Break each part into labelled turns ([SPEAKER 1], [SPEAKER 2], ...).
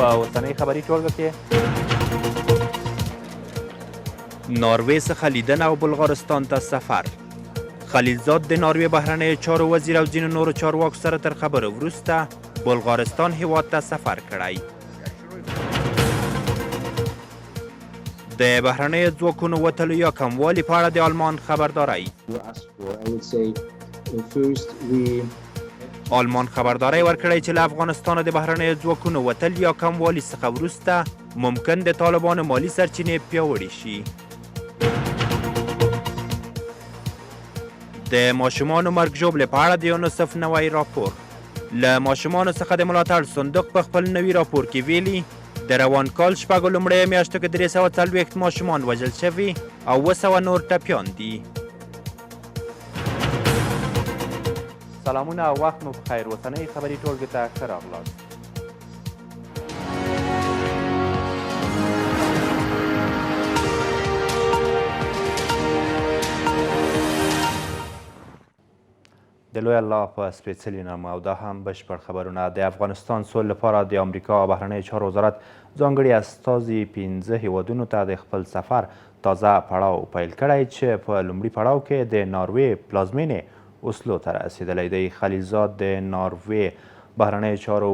[SPEAKER 1] په اوسنۍ خبري ټولګه کې ناروې څخه لیدنه او بلغارستان ته سفر. خلیلزاد د ناروې بهرنیو چارو وزیر او ځینو نورو چارواکو سره تر خبرو وروسته بلغارستان هیواد ته سفر کړی. د بهرنیو ځواکونو وتلو یا کموالي په اړه د آلمان خبرداری. آلمان خبرداری ورکړی چې له افغانستانه د بهرنیو ځواکونو وتل یا کموالي څخه وروسته ممکن د طالبانو مالي سرچینې پیاوړې شي. د ماشومانو مرګ ژوبلې په اړه د یونیسف نوی راپور. له ماشومانو څخه د ملاتړ صندوق په خپل نوي راپور کې ویلي، د روان کال شپږو لومړیو میاشتو کې 340 ماشومان وژل شوي او 700 نور ټپیان دي. سلامونه او وخت مو په خیر. اوسنۍ خبري ټولګې ته ښه راغلاست. د لوی الله په سپېڅلي نامه او دا هم بشپړ خبرونه. د افغانستان سولې لپاره د امریکا بهرنیو چارو وزارت ځانګړي استازي 5 هیوادونو ته د خپل سفر تازه پړاو پیل کړی چې په لومړي پړاو کې د ناروې پلازمینې اوسلو ته رسېدلی دی. خلیلزاد د ناروې بهرنیو چارو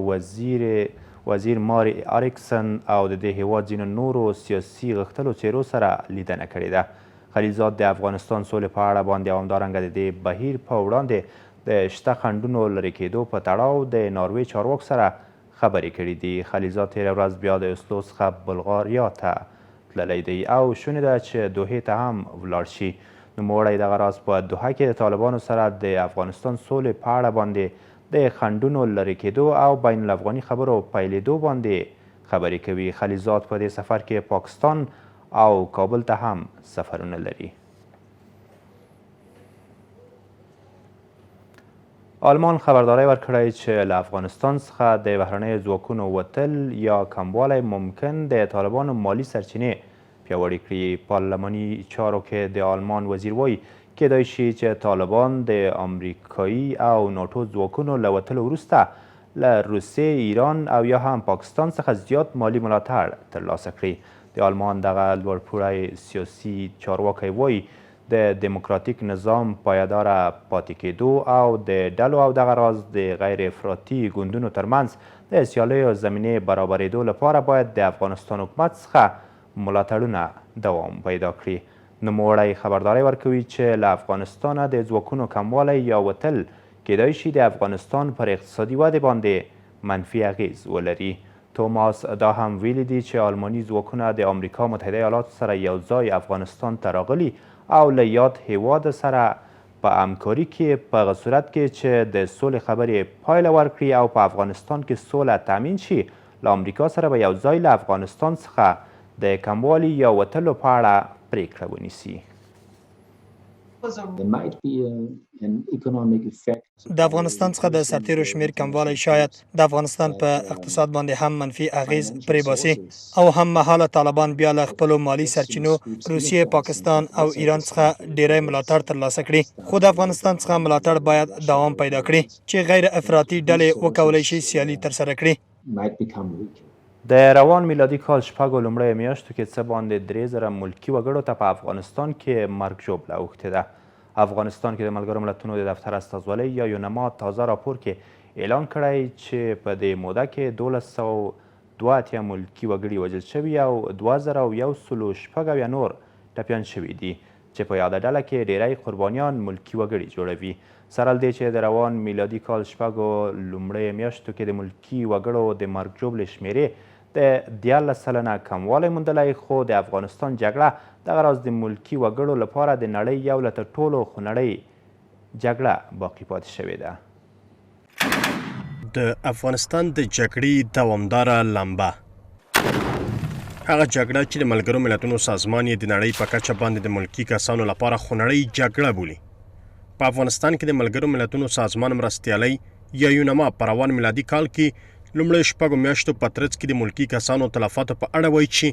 [SPEAKER 1] وزیر ماري اریکسن او د دې هیواد ځینو نورو سیاسي غښتلو څېرو سره لیدنه کړې ده. خلیلزاد د افغانستان سولې په اړه باندې او همدارنګه د دې بهیر په وړاندې د شته خنډونو لرې کېدو په تړاو د ناروې چارواکو سره خبرې کړې دي. خلیلزاد تېره ورځ بیا د اسلو څخه بلغاریا ته تللی دی او شونې ده چې دوحې ته هم ولاړ شي. نوموړی دغه راز په دوحه کې د طالبانو سره د افغانستان سولې په اړه باندې د خنډونو لرې کېدو او بین الافغاني خبرو پیلېدو باندې خبرې کوي. خلیلزاد په دې سفر کې پاکستان او کابل ته هم سفرونه لري. آلمان خبرداری ورکړی چې له افغانستان څخه د بهرنیو ځواکونو وتل یا کموالی ممکن د طالبانو مالي سرچینې پیاوړې کړي. پارلماني چارو کې د آلمان وزیر وایي، کېدای شي چې طالبان د امریکایي او ناټو ځواکونو له وتلو وروسته له روسیې، ایران او یا هم پاکستان څخه زیات مالي ملاتړ ترلاسه کړي. د آلمان دغه لوړپوړی سیاسي چارواکی وایي، د دیموکراتیک نظام پایداره پاتې کېدو او د ډلو او دغه راز د غیر افراطي ګوندونو ترمنځ د سیالیو زمینې برابرېدو لپاره باید د افغانستان حکومت څخه ملاتړونه دوام پیدا کړي. نوموړی خبرداری ورکوي چې له افغانستانه د ځواکونو کموالی یا وتل کېدای شي د افغانستان پر اقتصادي ودې باندې منفي اغېز ولري. توماس دا هم ویلي دي چې آلماني ځواکونه د امریکا متحده ایالاتو سره یو ځای افغانستان ته راغلي او له یاد هیواد سره په همکاري کې په هغه صورت کې چې د سولې خبرې پایله ورکړي او په افغانستان کې سوله تامین شي، له امریکا سره به یو ځای له افغانستان څخه د کموالي یا وتلو په اړه پریکړه ونیسي.
[SPEAKER 2] د افغانستان څخه د سرتیرو شمیر کموالی شاید د افغانستان په اقتصاد باندې هم منفي اغیز پریباسي او هم مهاله طالبان بیا له خپلو مالي سرچینو روسیې، پاکستان او ایران څخه ډیری ملاتړ ترلاسه کړي، خو د افغانستان څخه ملاتړ باید دوام پیدا کړي چې غیر افراطي ډلې وکولای شي سیالي ترسره کړي.
[SPEAKER 1] د روان میلادي کال شپږو لومړیو میاشتو کې څه باندې 3000 ملکي وګړو ته په افغانستان کې مرګ ژوبله اوښتې ده. افغانستان کې د ملګرو ملتونو د دفتر استازولۍ یا یونما تازه راپور کې اعلان کړی چې په دې موده کې 1282 ملکي وګړي وژل شوي او 2176 نور ټپیان شوي دي چې په یاده ډله کې ډیری قربانیان ملکي وګړي جوړوي. سره له دې چې د روان میلادي کال شپږو لومړیو میاشتو کې د ملکي وګړو د مرګ ژوبلې شمېرې د 13% کموالی موندلی، خو د افغانستان جګړه دغه راز د ملکي وګړو لپاره د نړۍ یو له تر ټولو خونړۍ جګړه باقي پاتې شوې ده.
[SPEAKER 3] د افغانستان د جګړې دوامداره لمبه، هغه جګړه چې د ملګرو ملتونو سازمان یې د نړۍ په کچه باندې د ملکي کسانو لپاره خونړۍ جګړه بولي. په افغانستان کې د ملګرو ملتونو سازمان مرستیالۍ یا یونما په روان میلادي کال کې لومړیو شپږو میاشتو په ترڅ کې د ملکي کسانو تلفاتو په اړه وایي چې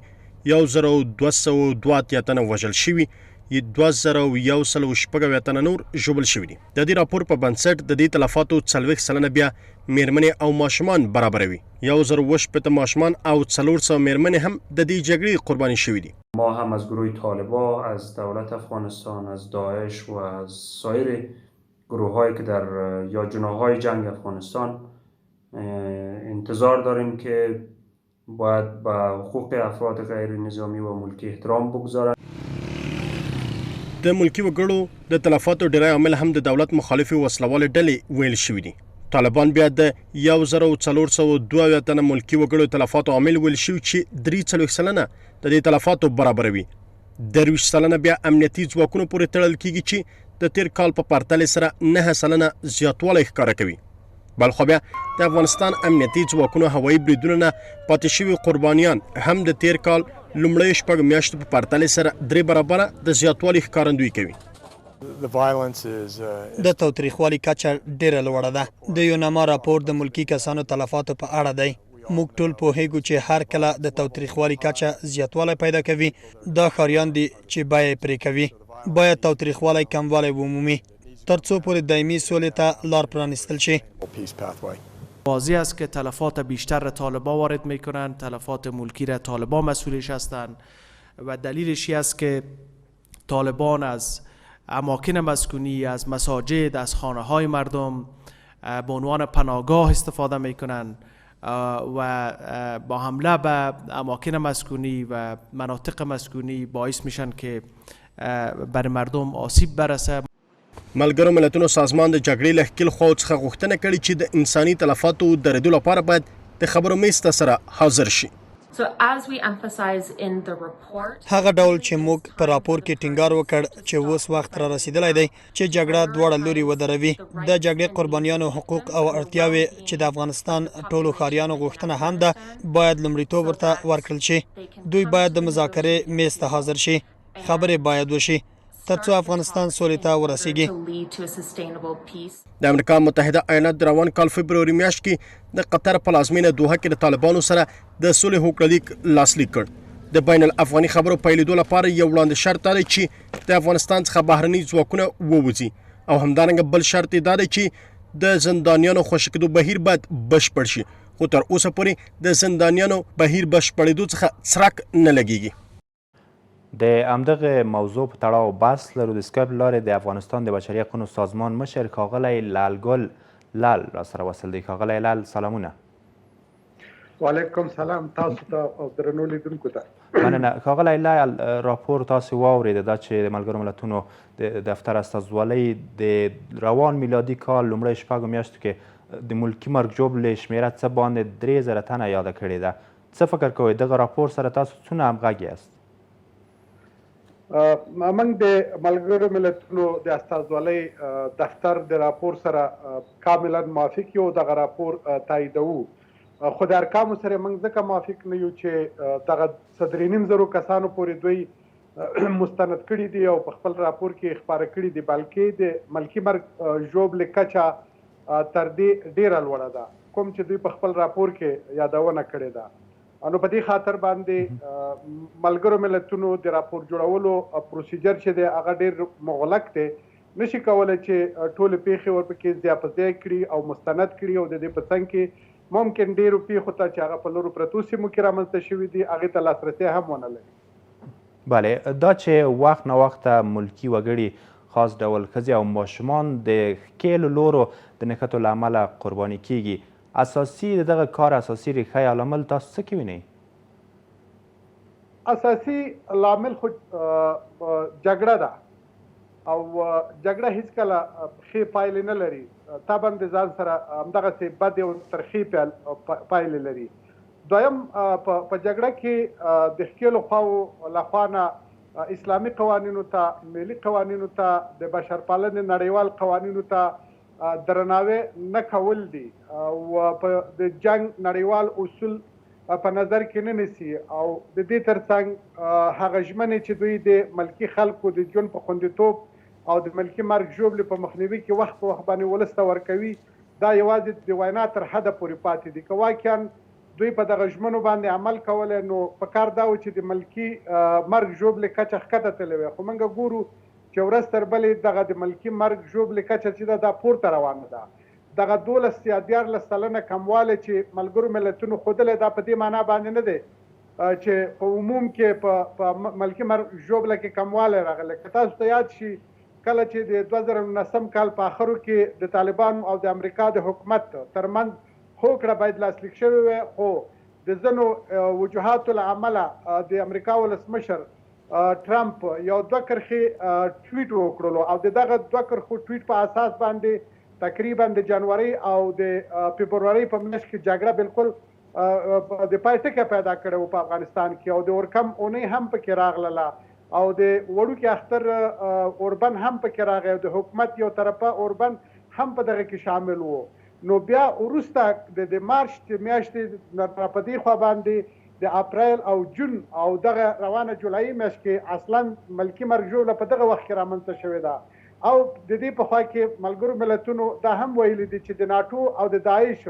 [SPEAKER 3] 1282 تنه وژل شوي یې 2176 تنه نور ژوبل شوي دي. د دې راپور په بنسټ د دې تلفاتو 40% بیا میرمنې او ماشومان برابروي. 1067 ماشومان او 400 میرمنې هم د دې جګړې قرباني شوي دي.
[SPEAKER 4] ما هم از گروه طالبا، از دولت افغانستان، از داعش و از سایر گروه‌هایی که در یا جناح‌های جنگ افغانستان انتظار داریم که باید به حقوق افراد غیر نظامی و ملکی احترام بگذارند.
[SPEAKER 3] د ملکي وګړو د تلفاتو ډیری عامل هم د دولت مخالفې وسلوالې ډلې ویل شوي دي. طالبان بیا د 1472 تنه ملکي وګړو تلفاتو عامل ویل شوي چې 43% د دې تلفاتو برابروي. 23% بیا امنیتي ځواکونو پورې تړل کیږي چې د تیر کال په پرتلې سره 9% زیاتوالی ښکاره کوي. بلخوا بیا د افغانستان امنیتي ځواکونو هوایي بریدونو نه پاتې شوي قربانیان هم د تیر کال لومړیو 6 میاشتو په پرتلې سره 3 برابره د زیاتوالي ښکارندویي کوي.
[SPEAKER 2] د تاوتریخوالي کچه ډېره لوړه ده. د یوناما راپور د ملکي کسانو تلفاتو په اړه دی. موږ ټول پوهیږو چې هر کله د تاوتریخوالي کچه زیاتوالی پیدا کوي، دا ښاریان دي چې بیه یې پرې کوي. باید تاوتریخوالی کموالی ومومي ترڅو پورې دایمي سولې ته لار پرانیستل شي.
[SPEAKER 5] واضح است که تلفات بیشتر را طالبا وارد میکنند، تلفات ملکی را طالبا مسئولش هستند و دلیلش این است که طالبان از اماکن مسکونی، از مساجد، از خانه های مردم به عنوان پناهگاه استفاده میکنند و با حمله به اماکن مسکونی و مناطق مسکونی باعث میشن که بر مردم آسیب برسه.
[SPEAKER 3] ملګرو ملتونو سازمان د جګړې له ښکیل خواو څخه غوښتنه کړې چې د انساني تلفاتو درېدو لپاره باید د خبرو میز ته سره حاضر شي.
[SPEAKER 2] هغه ډول چې موږ په راپور کې ټینګار وکړ چې اوس وخت را رسیدلی دی چې جګړه دواړه لوري ودروي. د جګړې قربانیانو حقوق او اړتیاوې چې د افغانستان ټولو ښاریانو غوښتنه هم ده، باید لومړیتوب ورته ورکړل شي. دوی باید د مذاکرې میز ته حاضر شي. خبرې باید وشي ترڅو افغانستان سولې ته ورسیږي.
[SPEAKER 3] د امریکا متحده ایالات د روان کال فبروري میاشت کې د قطر پلازمینه دوحه کې د طالبانو سره د سولې هوکړه لیک لاسلیک کړ. د بین الافغاني خبرو پیلېدو لپاره یو وړاندې شرط دا دی چې د افغانستان څخه بهرني ځواکونه ووځي او همدارنګه بل شرط یې دا دی چې د زندانیانو خوشې کېدو بهیر باید بشپړ شي، خو تر اوسه پورې د زندانیانو بهیر بشپړېدو څخه څرک نه لګیږي.
[SPEAKER 1] د همدغه موضوع په تړاو بحث لرو. د سکایپ لارې د افغانستان د بشري حقونو سازمان مشر ښاغلی لعل ګل لعل را سره وصل دی. ښاغلی لعل، سلامونه.
[SPEAKER 6] وعلیکم سلام تاسو ته او درنو لیدونکو ته.
[SPEAKER 1] مننه ښاغلی لعل، راپور تاسو واورېده دا چې د ملګرو ملتونو د دفتر استازولۍ د روان میلادي کال لومړی 6 میاشتو کې د ملکي مرګ ژوبلې شمېره څه باندې 3000 تنه یاده کړې ده. څه فکر کوئ دغه راپور سره تاسو څونه همغږي یاست؟
[SPEAKER 6] موږ د ملګرو ملتونو د استازولۍ دفتر د راپور سره کاملا موافق یو، دغه راپور تاییدوو، خو د ارقامو سره موږ ځکه موافق نه یو چې دغه څه 3,500 کسانو پورې دوی مستند کړي دي او په خپل راپور کې خپاره کړي دي، بلکې د ملکي مرګ ژوبلې کچه تر دې ډېره لوړه ده کوم چې دوی په خپل راپور کې یادونه کړې ده. نو په دې خاطر باندې ملګرو ملتونو د راپور جوړولو پروسیجر چې دی هغه ډېر مغلق دی، نشي کولی چې ټولې پیښې ورپکې ځای په ځای کړي او مستند کړي، او د دې په څنګ کې ممکن ډېرو پیښو ته چې هغه په لرو پرتو سیمو کې رامنځته شوي دي هغې ته لاسرسی هم ونه لري.
[SPEAKER 1] بله دا چې وخت ناوخته ملکي وګړي خاص ډول ښځې او ماشومان د ښکېلو لورو د نښتو له امله قرباني کیږي، اساسي د دغه کار اساسي ریښه یا لامل تاسو څه کې وینئ؟
[SPEAKER 6] اساسي لامل خو جګړه ده او جګړه هیڅکله ښې پایلې نه لري، طبعا د ځان سره همدغسې بدې او ترخې پایلې لري. دویم، په جګړه کې د ښکېلو خواوو له خوا نه اسلامي قوانینو ته، ملي قوانینو ته، د بشرپالنې نړیوال قوانینو ته درناوی نه کول دي او په د جنګ نړیوال اصول په نظر کې نه نیسي، او د دې ترڅنګ هغه ژمنې چې دوی د ملکي خلکو د ژوند په خوندیتوب او د ملکي مرګ ژوبلې په مخنیوي کې وخت په وخت باندې ولس ته ورکوي، دا یوازې د وینا تر حده پورې پاتې دي. که واقعا دوی په دغه ژمنو باندې عمل کولی نو په کار دا و چې د ملکي مرګ ژوبلې کچه ښکته تللې وای، خو موږ ګورو چې ورځ تر بلې دغه د ملکي مرګ ژوبلې کچه چې ده دا پورته روانه ده. دغه 12 یا 13% کموالی چې ملګرو ملتونو ښودلی دا په دې معنا باندې نه دی چې په عموم کې په ملکي مرګ ژوبله کې کموالی راغلی. که تاسو ته یاد شي کله چې د 2019 کال په اخرو کې د طالبانو او د امریکا د حکومت تر منځ هوکړه باید لاسلیک شوې وای، خو د ځینو وجوهاتو له امله د امریکا ولسمشر ټرمپ یو دوه کرښې ټویټ وکړلو او د دغه دوه کرښو ټویټ په اساس باندې تقریبا د جنورۍ او د فبرورۍ په میاشت کې جګړه بالکل د پای ټکی پیدا کړی و په افغانستان کې او د اورکم اونۍ هم پکې راغلله او د وړوکي اختر اوربند هم پکې راغی او د حکومت یو طرفه اوربند هم په دغه کې شامل و. نو بیا وروسته د د مارچ د میاشتې نه را په دې خوا باندې د اپریل او جون او دغه روانه جولای میاشت کې اصلا ملکي مرګ ژوبله په دغه وخت کې رامنځته شوې ده او د دې په خوا کې ملګرو ملتونو دا هم ویلي دي چې د ناټو او د داعش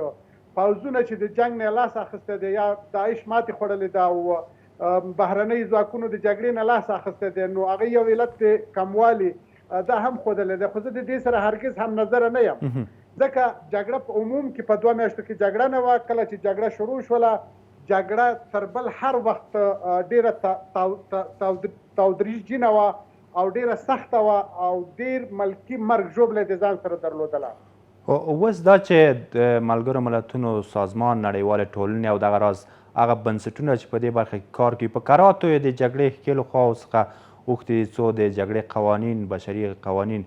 [SPEAKER 6] پوځونه چې د جنګ نه لاس اخیستی دی یا داعش ماتې خوړلې ده او بهرنیو ځواکونو د جګړې نه لاس اخیستی دی نو هغه یو علت د کموالي دا هم ښودلی دی، خو زه د دې سره هرګز هم نظره نه یم، ځکه جګړه په عموم کې په دوه میاشتو کې جګړه نه وه، کله چې جګړه شروع شوله، جګړه تر بل هر وخت ډېره تاودریجنه وه او ډېره سخته وه او ډېر ملکي مرګ ژوبله یې د ځان سره درلودله.
[SPEAKER 1] اوس دا چې د ملګرو ملتونو سازمان، نړیوالې ټولنې او دغه راز هغه بنسټونه چې په دې برخه کې کار کوي، په کراتو یې د جګړې ښکېلو خواوو څخه غوښتي دي څو د جګړې قوانین، بشري قوانین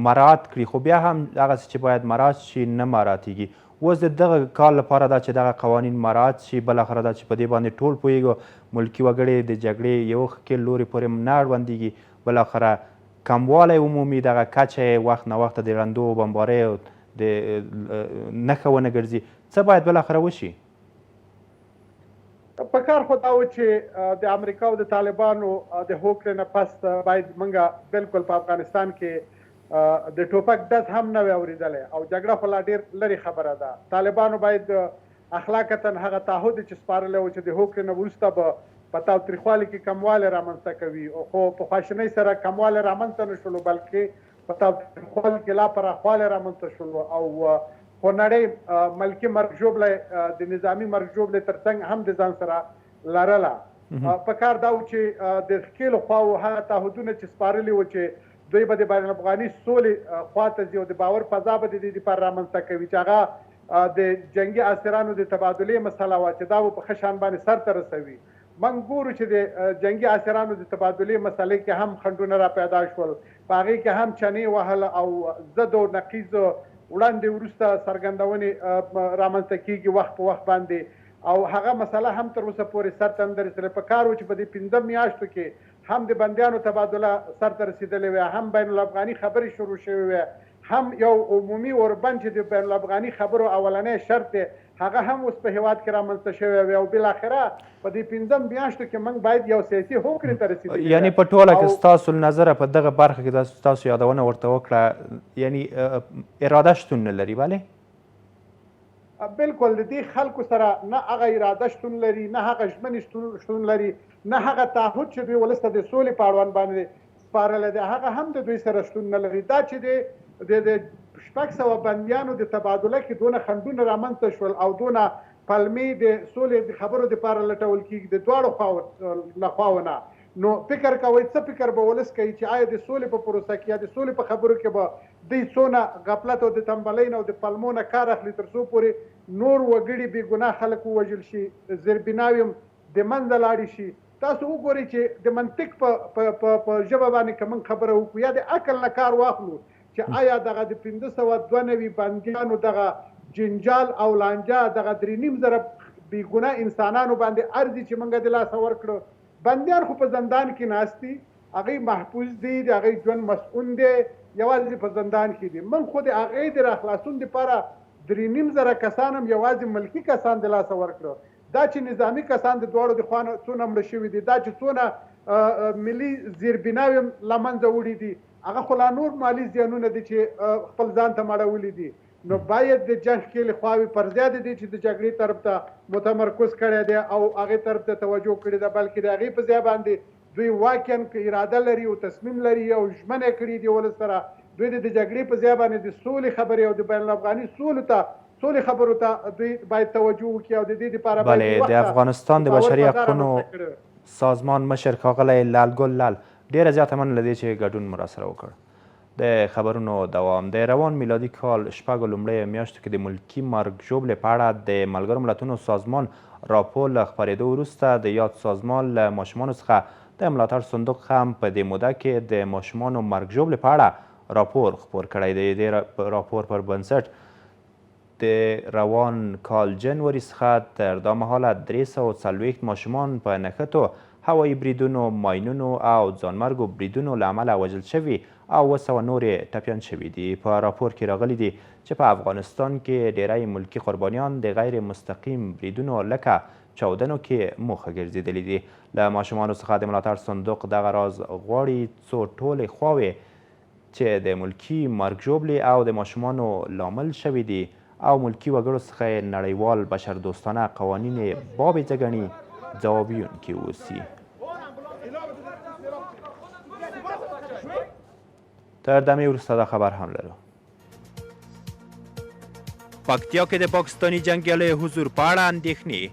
[SPEAKER 1] مراعات کړي، خو بیا هم هغسې چې باید مراعات شي، نه مراعاتېږي. اوس د دغه کار لپاره دا چې دغه قوانین مراعات شي، بالاخره دا چې په دې باندې ټول پوهېږو، ملکي وګړي د جګړې یو ښکېل لوري پورې نه اړوندېږي، بالاخره کموالی ومومي، دغه کچه یې وخت ناوخته د ړندو بمباریو د نښه ونه ګرځي، څه باید بالاخره وشي؟
[SPEAKER 6] په کار خو دا و چې د امریکا او د طالبانو د هوکړې نه پس باید موږ بالکل په افغانستان کې د ټوپک ډز هم نه وی اوریدلی او جګړه خو لا ډیر لرې خبره ده. طالبانو باید اخلاقتاً هغه تعهد چې سپارلی و چې د هوکړې نه وروسته به په تاوتریخوالي کې کموالی رامنځته کوي، خو په خواشینۍ سره کموالی رامنځته نه شولو، بلکې په تاوتریخوالي کې لا پراخوالی رامنځته شولو او خونړۍ ملکي مرګ ژوبله یې د نظامي مرګ ژوبلې ترڅنګ هم د ځان سره لرله. په کار دا و چې د ښکېلو خواوو هغه تعهدونه چې سپارلي و چې دوی به د بین الافغاني سولې خوا ته ځي او د باور فضا به د دې لپاره رامنځته کوي چې هغه د جنګي اسیرانو د تبادلې مسله وه چې دا به په ښه شان باندې سرته رسوي. موږ ګورو چې د جنګي اسیرانو د تبادلې مسلې کې هم خنډونه را پیدا شول، په هغې کې هم چنې وهل او ضد او نقیض وړاندې وروسته څرګندونې رامنځته کیږي وخت په وخت باندې او هغه مسله هم تر اوسه پورې سرته نه ده رسېدلې. په کار و چې په دې پنځه میاشتو کې هم د بندیانو تبادله سرته رسېدلې وای، هم بین الافغاني خبرې شروع شوې وای، هم یو عمومي اوربند چې د بین الافغاني خبرو اولنی شرط دی هغه هم اوس په هېواد کې رامنځته شوی وی او بالاخره په دې پنځه میاشتو کې موږ باید یو سیاسي هوکړې ته رسېدلي
[SPEAKER 1] یعنی
[SPEAKER 6] وای
[SPEAKER 1] په ټوله کې
[SPEAKER 6] او
[SPEAKER 1] ستاسو له نظره په دغه برخه کې داسې تاسو یادونه ورته وکړه یعنی اراده شتون نه لري بله؟
[SPEAKER 6] بلکل د دې خلکو سره نه هغه اراده شتون لري، نه هغه ژمنې شتون لري، نه هغه تعهد چې دوی ولس ته د سولې په اړوند باندې سپارلی دی هغه هم د دوی سره شتون نه لري. دا چې د د 600 بندیانو د تبادله کې دونه خنډونه رامنځته شول او دونه پلمې د سولې د خبرو دپاره لټول کیږي د دواړو خواو له خواو نه، نو فکر کوئ څه فکر به ولس کوي چې آیا د سولې په پروسه کې یا د سولې په خبرو کې به دوی څونه غفلت او د تنبلۍ نه او د پلمو نه کار اخلي تر څو پورې نور وګړي بې ګناه خلک ووژل شي، زیربناوې هم د منځه لاړې شي. تاسو وګورئ چې د منطق په په په په ژبه باندې که موږ خبره وکړو یا د عقل نه کار واخلو چې آیا دغه د 592 بندیانو دغه جنجال او لانجه دغه 3500 بې ګناه انسانانو باندې ارزي چې موږ د لاسه ورکړو؟ بندیان خو په زندان کې ناست دي، هغوی محفوظ دي، د هغوی ژوند مصئون دی، یوازې په زندان کې دي. موږ خو د هغوی د راخلاصون لپاره 3500 کسان هم یوازې ملکي کسان د لاسه ورکړو. دا چې نظامي کسان د دواړو د خوا نه څونه مړه شوي دي، دا چې څونه ملي زیربناوې هم له منځه وړي دي، هغه خو لا نور مالي زیانونه دي چې خپل ځان ته مړولي دي. نو باید د جنګ ښکېلې خواوې پر ځای د دې چې د جګړې طرف ته متمرکز کړی دی او هغې طرف ته توجه کړې ده، بلکې د هغې په ځای باندې دوی واقعا که اراده لري او تصمیم لري او ژمنه یې کړې دي ولس سره، دوی د جګړې په ځای باندې د سولې خبرې او د بین الافغاني سولو ته سولې خبرو ته دوی باید توجه وکړي او د دې لپاره باید
[SPEAKER 1] بله،
[SPEAKER 6] د
[SPEAKER 1] د
[SPEAKER 6] وخته
[SPEAKER 1] افغانستان
[SPEAKER 6] د
[SPEAKER 1] د
[SPEAKER 6] باور
[SPEAKER 1] بشري
[SPEAKER 6] فضا
[SPEAKER 1] حقونو
[SPEAKER 6] رامنځته کړې وای.
[SPEAKER 1] سازمان مشر ښاغلی لعل ګل لعل، ډېره زیاته مننه له دې چې ګډون مو راسره وکړ. د خبرونو دوام د روان میلادي کال شپږو لومړیو میاشتو کې د ملکي مرګ ژوبلې په اړه د ملګرو ملتونو سازمان راپور له خپرېدو وروسته د یاد سازمان له ماشومانو څخه د ملاتړ صندوق هم په دې موده کې د ماشومانو مرګ ژوبلې په اړه راپور خپور کړی دی. د راپور پر بنسټ د روان کال جنوري څخه تر دا مهاله 340 ماشومان په نښتو، هوایي بریدونو، ماینونو او ځانمرګو بریدونو له امله وژل شوي او 700 نور یې ټپیان شوي دي. په راپور کې راغلي دي چې په افغانستان کې ډېری ملکي قربانیان د غیر مستقیم بریدونو لکه چاودنو کې موخه ګرځېدلي دي. له ماشومانو څخه د ملاتړ صندوق دغه راز غواړي څو ټولې خواوې چې د ملکي مرګ ژوبلې او د ماشومانو لامل شوې دي او ملکي وګړو څخه یې نړیوال بشردوستانه قوانین یې بابېزه ګڼي، ځواب ویونکي اوسي. تر دمې وروسته دا خبر هم لرو. پکتیا کې د پاکستاني جنګیالیو حضور په اړه اندېښنې.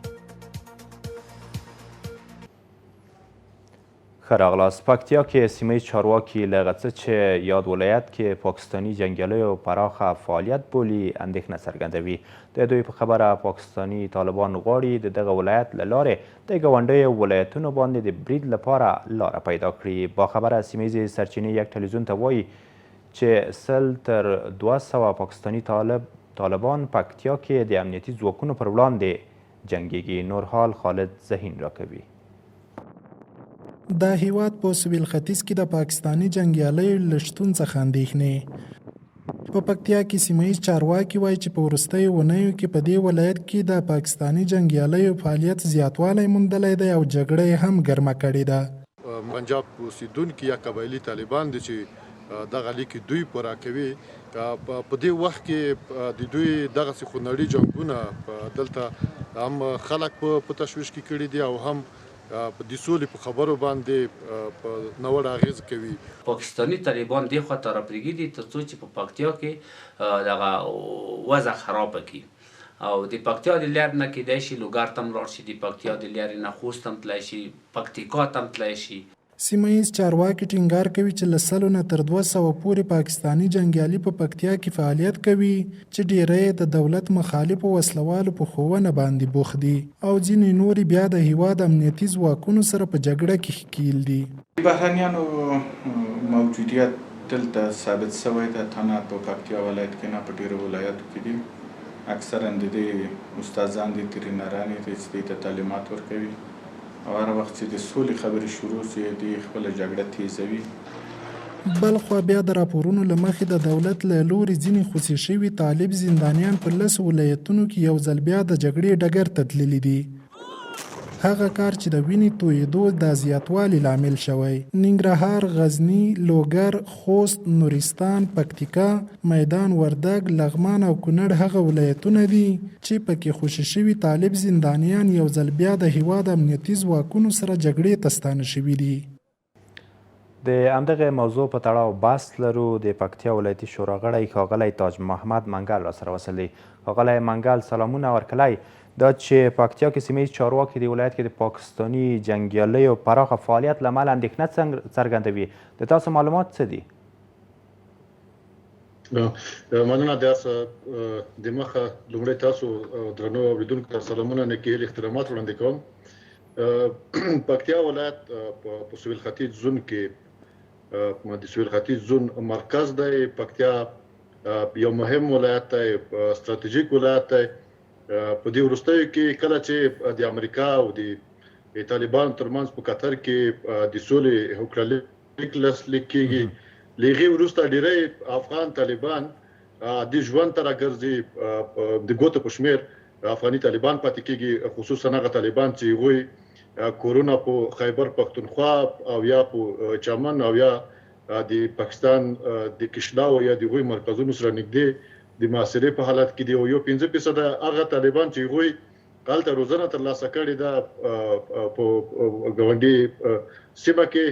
[SPEAKER 1] ښه راغلاست. پکتیا کې سیمه ییز چارواکي له هغه څه چې یاد ولایت کې پاکستاني جنګیالیو پراخه فعالیت بولي اندېښنه څرګندوي. د دوی په خبره پاکستاني طالبان غواړي د دغه ولایت له لارې د ګاونډیو ولایتونو باندې د برید لپاره لاره پیدا کړي. باخبره سیمه ییزې سرچینې یک ټلویزیون ته وایي چې 100 تر 200 پاکستاني طالبان پکتیا کې د امنیتي ځواکونو پر وړاندې جنګیږي. نور حال خالد ذهین راکوي.
[SPEAKER 7] د هېواد په سویل ختیځ کې د پاکستاني جنګیالیو له شتون څخه اندېښنې. په پکتیا کې سیمه ییز چارواکي وایي چې په وروستیو اونیو کې په دې ولایت کې د پاکستاني جنګیالیو فعالیت زیاتوالی موندلی دی او جګړه یې هم ګرمه کړې ده.
[SPEAKER 8] پنجاب اوسېدونکي یا قبایلي طالبان دي چې دغه لیکې دوی پوره کوي. په دې وخت کې د دوی دغسې خونړي جنګونه دلته هم خلک په تشویش کې کړي دي او هم د سولې په خبرو باندې په ناوړه اغېز کوي.
[SPEAKER 9] پاکستاني طالبان دې خوا ته راپرېږدي تر څو چې په پکتیا کې دغه وضع خرابه کړي او د پکتیا د لارې نه کېدای شي لوګر ته هم لاړ شي، د پکتیا د لارې نه خوست ته هم تلای شي، پکتیکا ته هم تلای شي.
[SPEAKER 7] سیمه ییز چارواکي ټینګار کوي چې له سلو نه تر 200 پورې پاکستاني جنګیالي په پکتیا کې فعالیت کوي چې ډېری یې د دولت مخالفو وسله والو په ښوونه باندې بوخت دي او ځینې نور یې بیا د هېواد امنیتي ځواکونو سره په جګړه کې ښکېل دي.
[SPEAKER 10] د بهرنیانو موجودیت دلته ثابت شوی ده، تنها په پکتیا ولایت کې نه، په ډېرو ولایاتو کې دي. اکثراً د دې استادان دي، ترینران یې دي چې دوی ته تعلیمات ورکوي. او هر وخت چې د سولې خبرې شروع شي دوی خپله جګړه تیزوي.
[SPEAKER 7] بلخوا بیا د راپورونو له مخې د دولت له لوري ځینې خوسي شوي طالب زندانیان په لسو ولایتونو کې یو ځل بیا د جګړې ډګر ته تللي دي. هغه کار چې د وینې تویېدو د زیاتوالي لامل شوی. ننګرهار، غزني، لوګر، خوست، نورستان، پکتیکا، میدان وردګ، لغمان او کونړ هغه ولایتونه دي چې په کې خوشې شوي طالب زندانیان یو ځل بیا د هېواد امنیتي ځواکونو سره جګړې ته ستانه شوي دي.
[SPEAKER 1] د همدغې موضوع په تړاو بحث لرو، د پکتیا ولایتي شورا غړی ښاغلی تاج محمد منګل راسره وصل دی. ښاغلی منګل سلامونه ورکلی. دا چې پکتیا کې سیمه ییز چارواکي د ولایت کې د پاکستاني جنګیالیو پراخه فعالیت له امله اندېښنه څرګندوي، د تاسو معلومات څه دي؟
[SPEAKER 8] مننه د هر څه د مخه لومړی تاسو درنو اوریدونکو ته سلامونه، نیکې هیلې، احترامات وړاندې کوم. پکتیا ولایت په سویل ختیځ زون کې د سویل ختیځ زون مرکز دی. پکتیا یو مهم ولایت دی، ستراتیژیک ولایت دی. په دې وروستیو کې کله چې د امریکا او د طالبانو ترمنځ په قطر کې د سولې هوکړه لیک لاسلیک کیږي، له هغې وروسته ډیری افغان طالبان عادي ژوند ته راګرځي. د ګوتو په شمېر افغاني طالبان پاتې کیږي، خصوصا هغه طالبان چې هغوی کورونه په خیبر پښتونخوا او یا په چمن او یا د پاکستان د کشلاو یا د هغوی مرکزونو سره نږدې د محاصرې په حالت کې دي او یو 5 فیصده هغه طالبان چې هغوی هلته روزنه ترلاسه کړې ده په ګاونډي سیمه کې،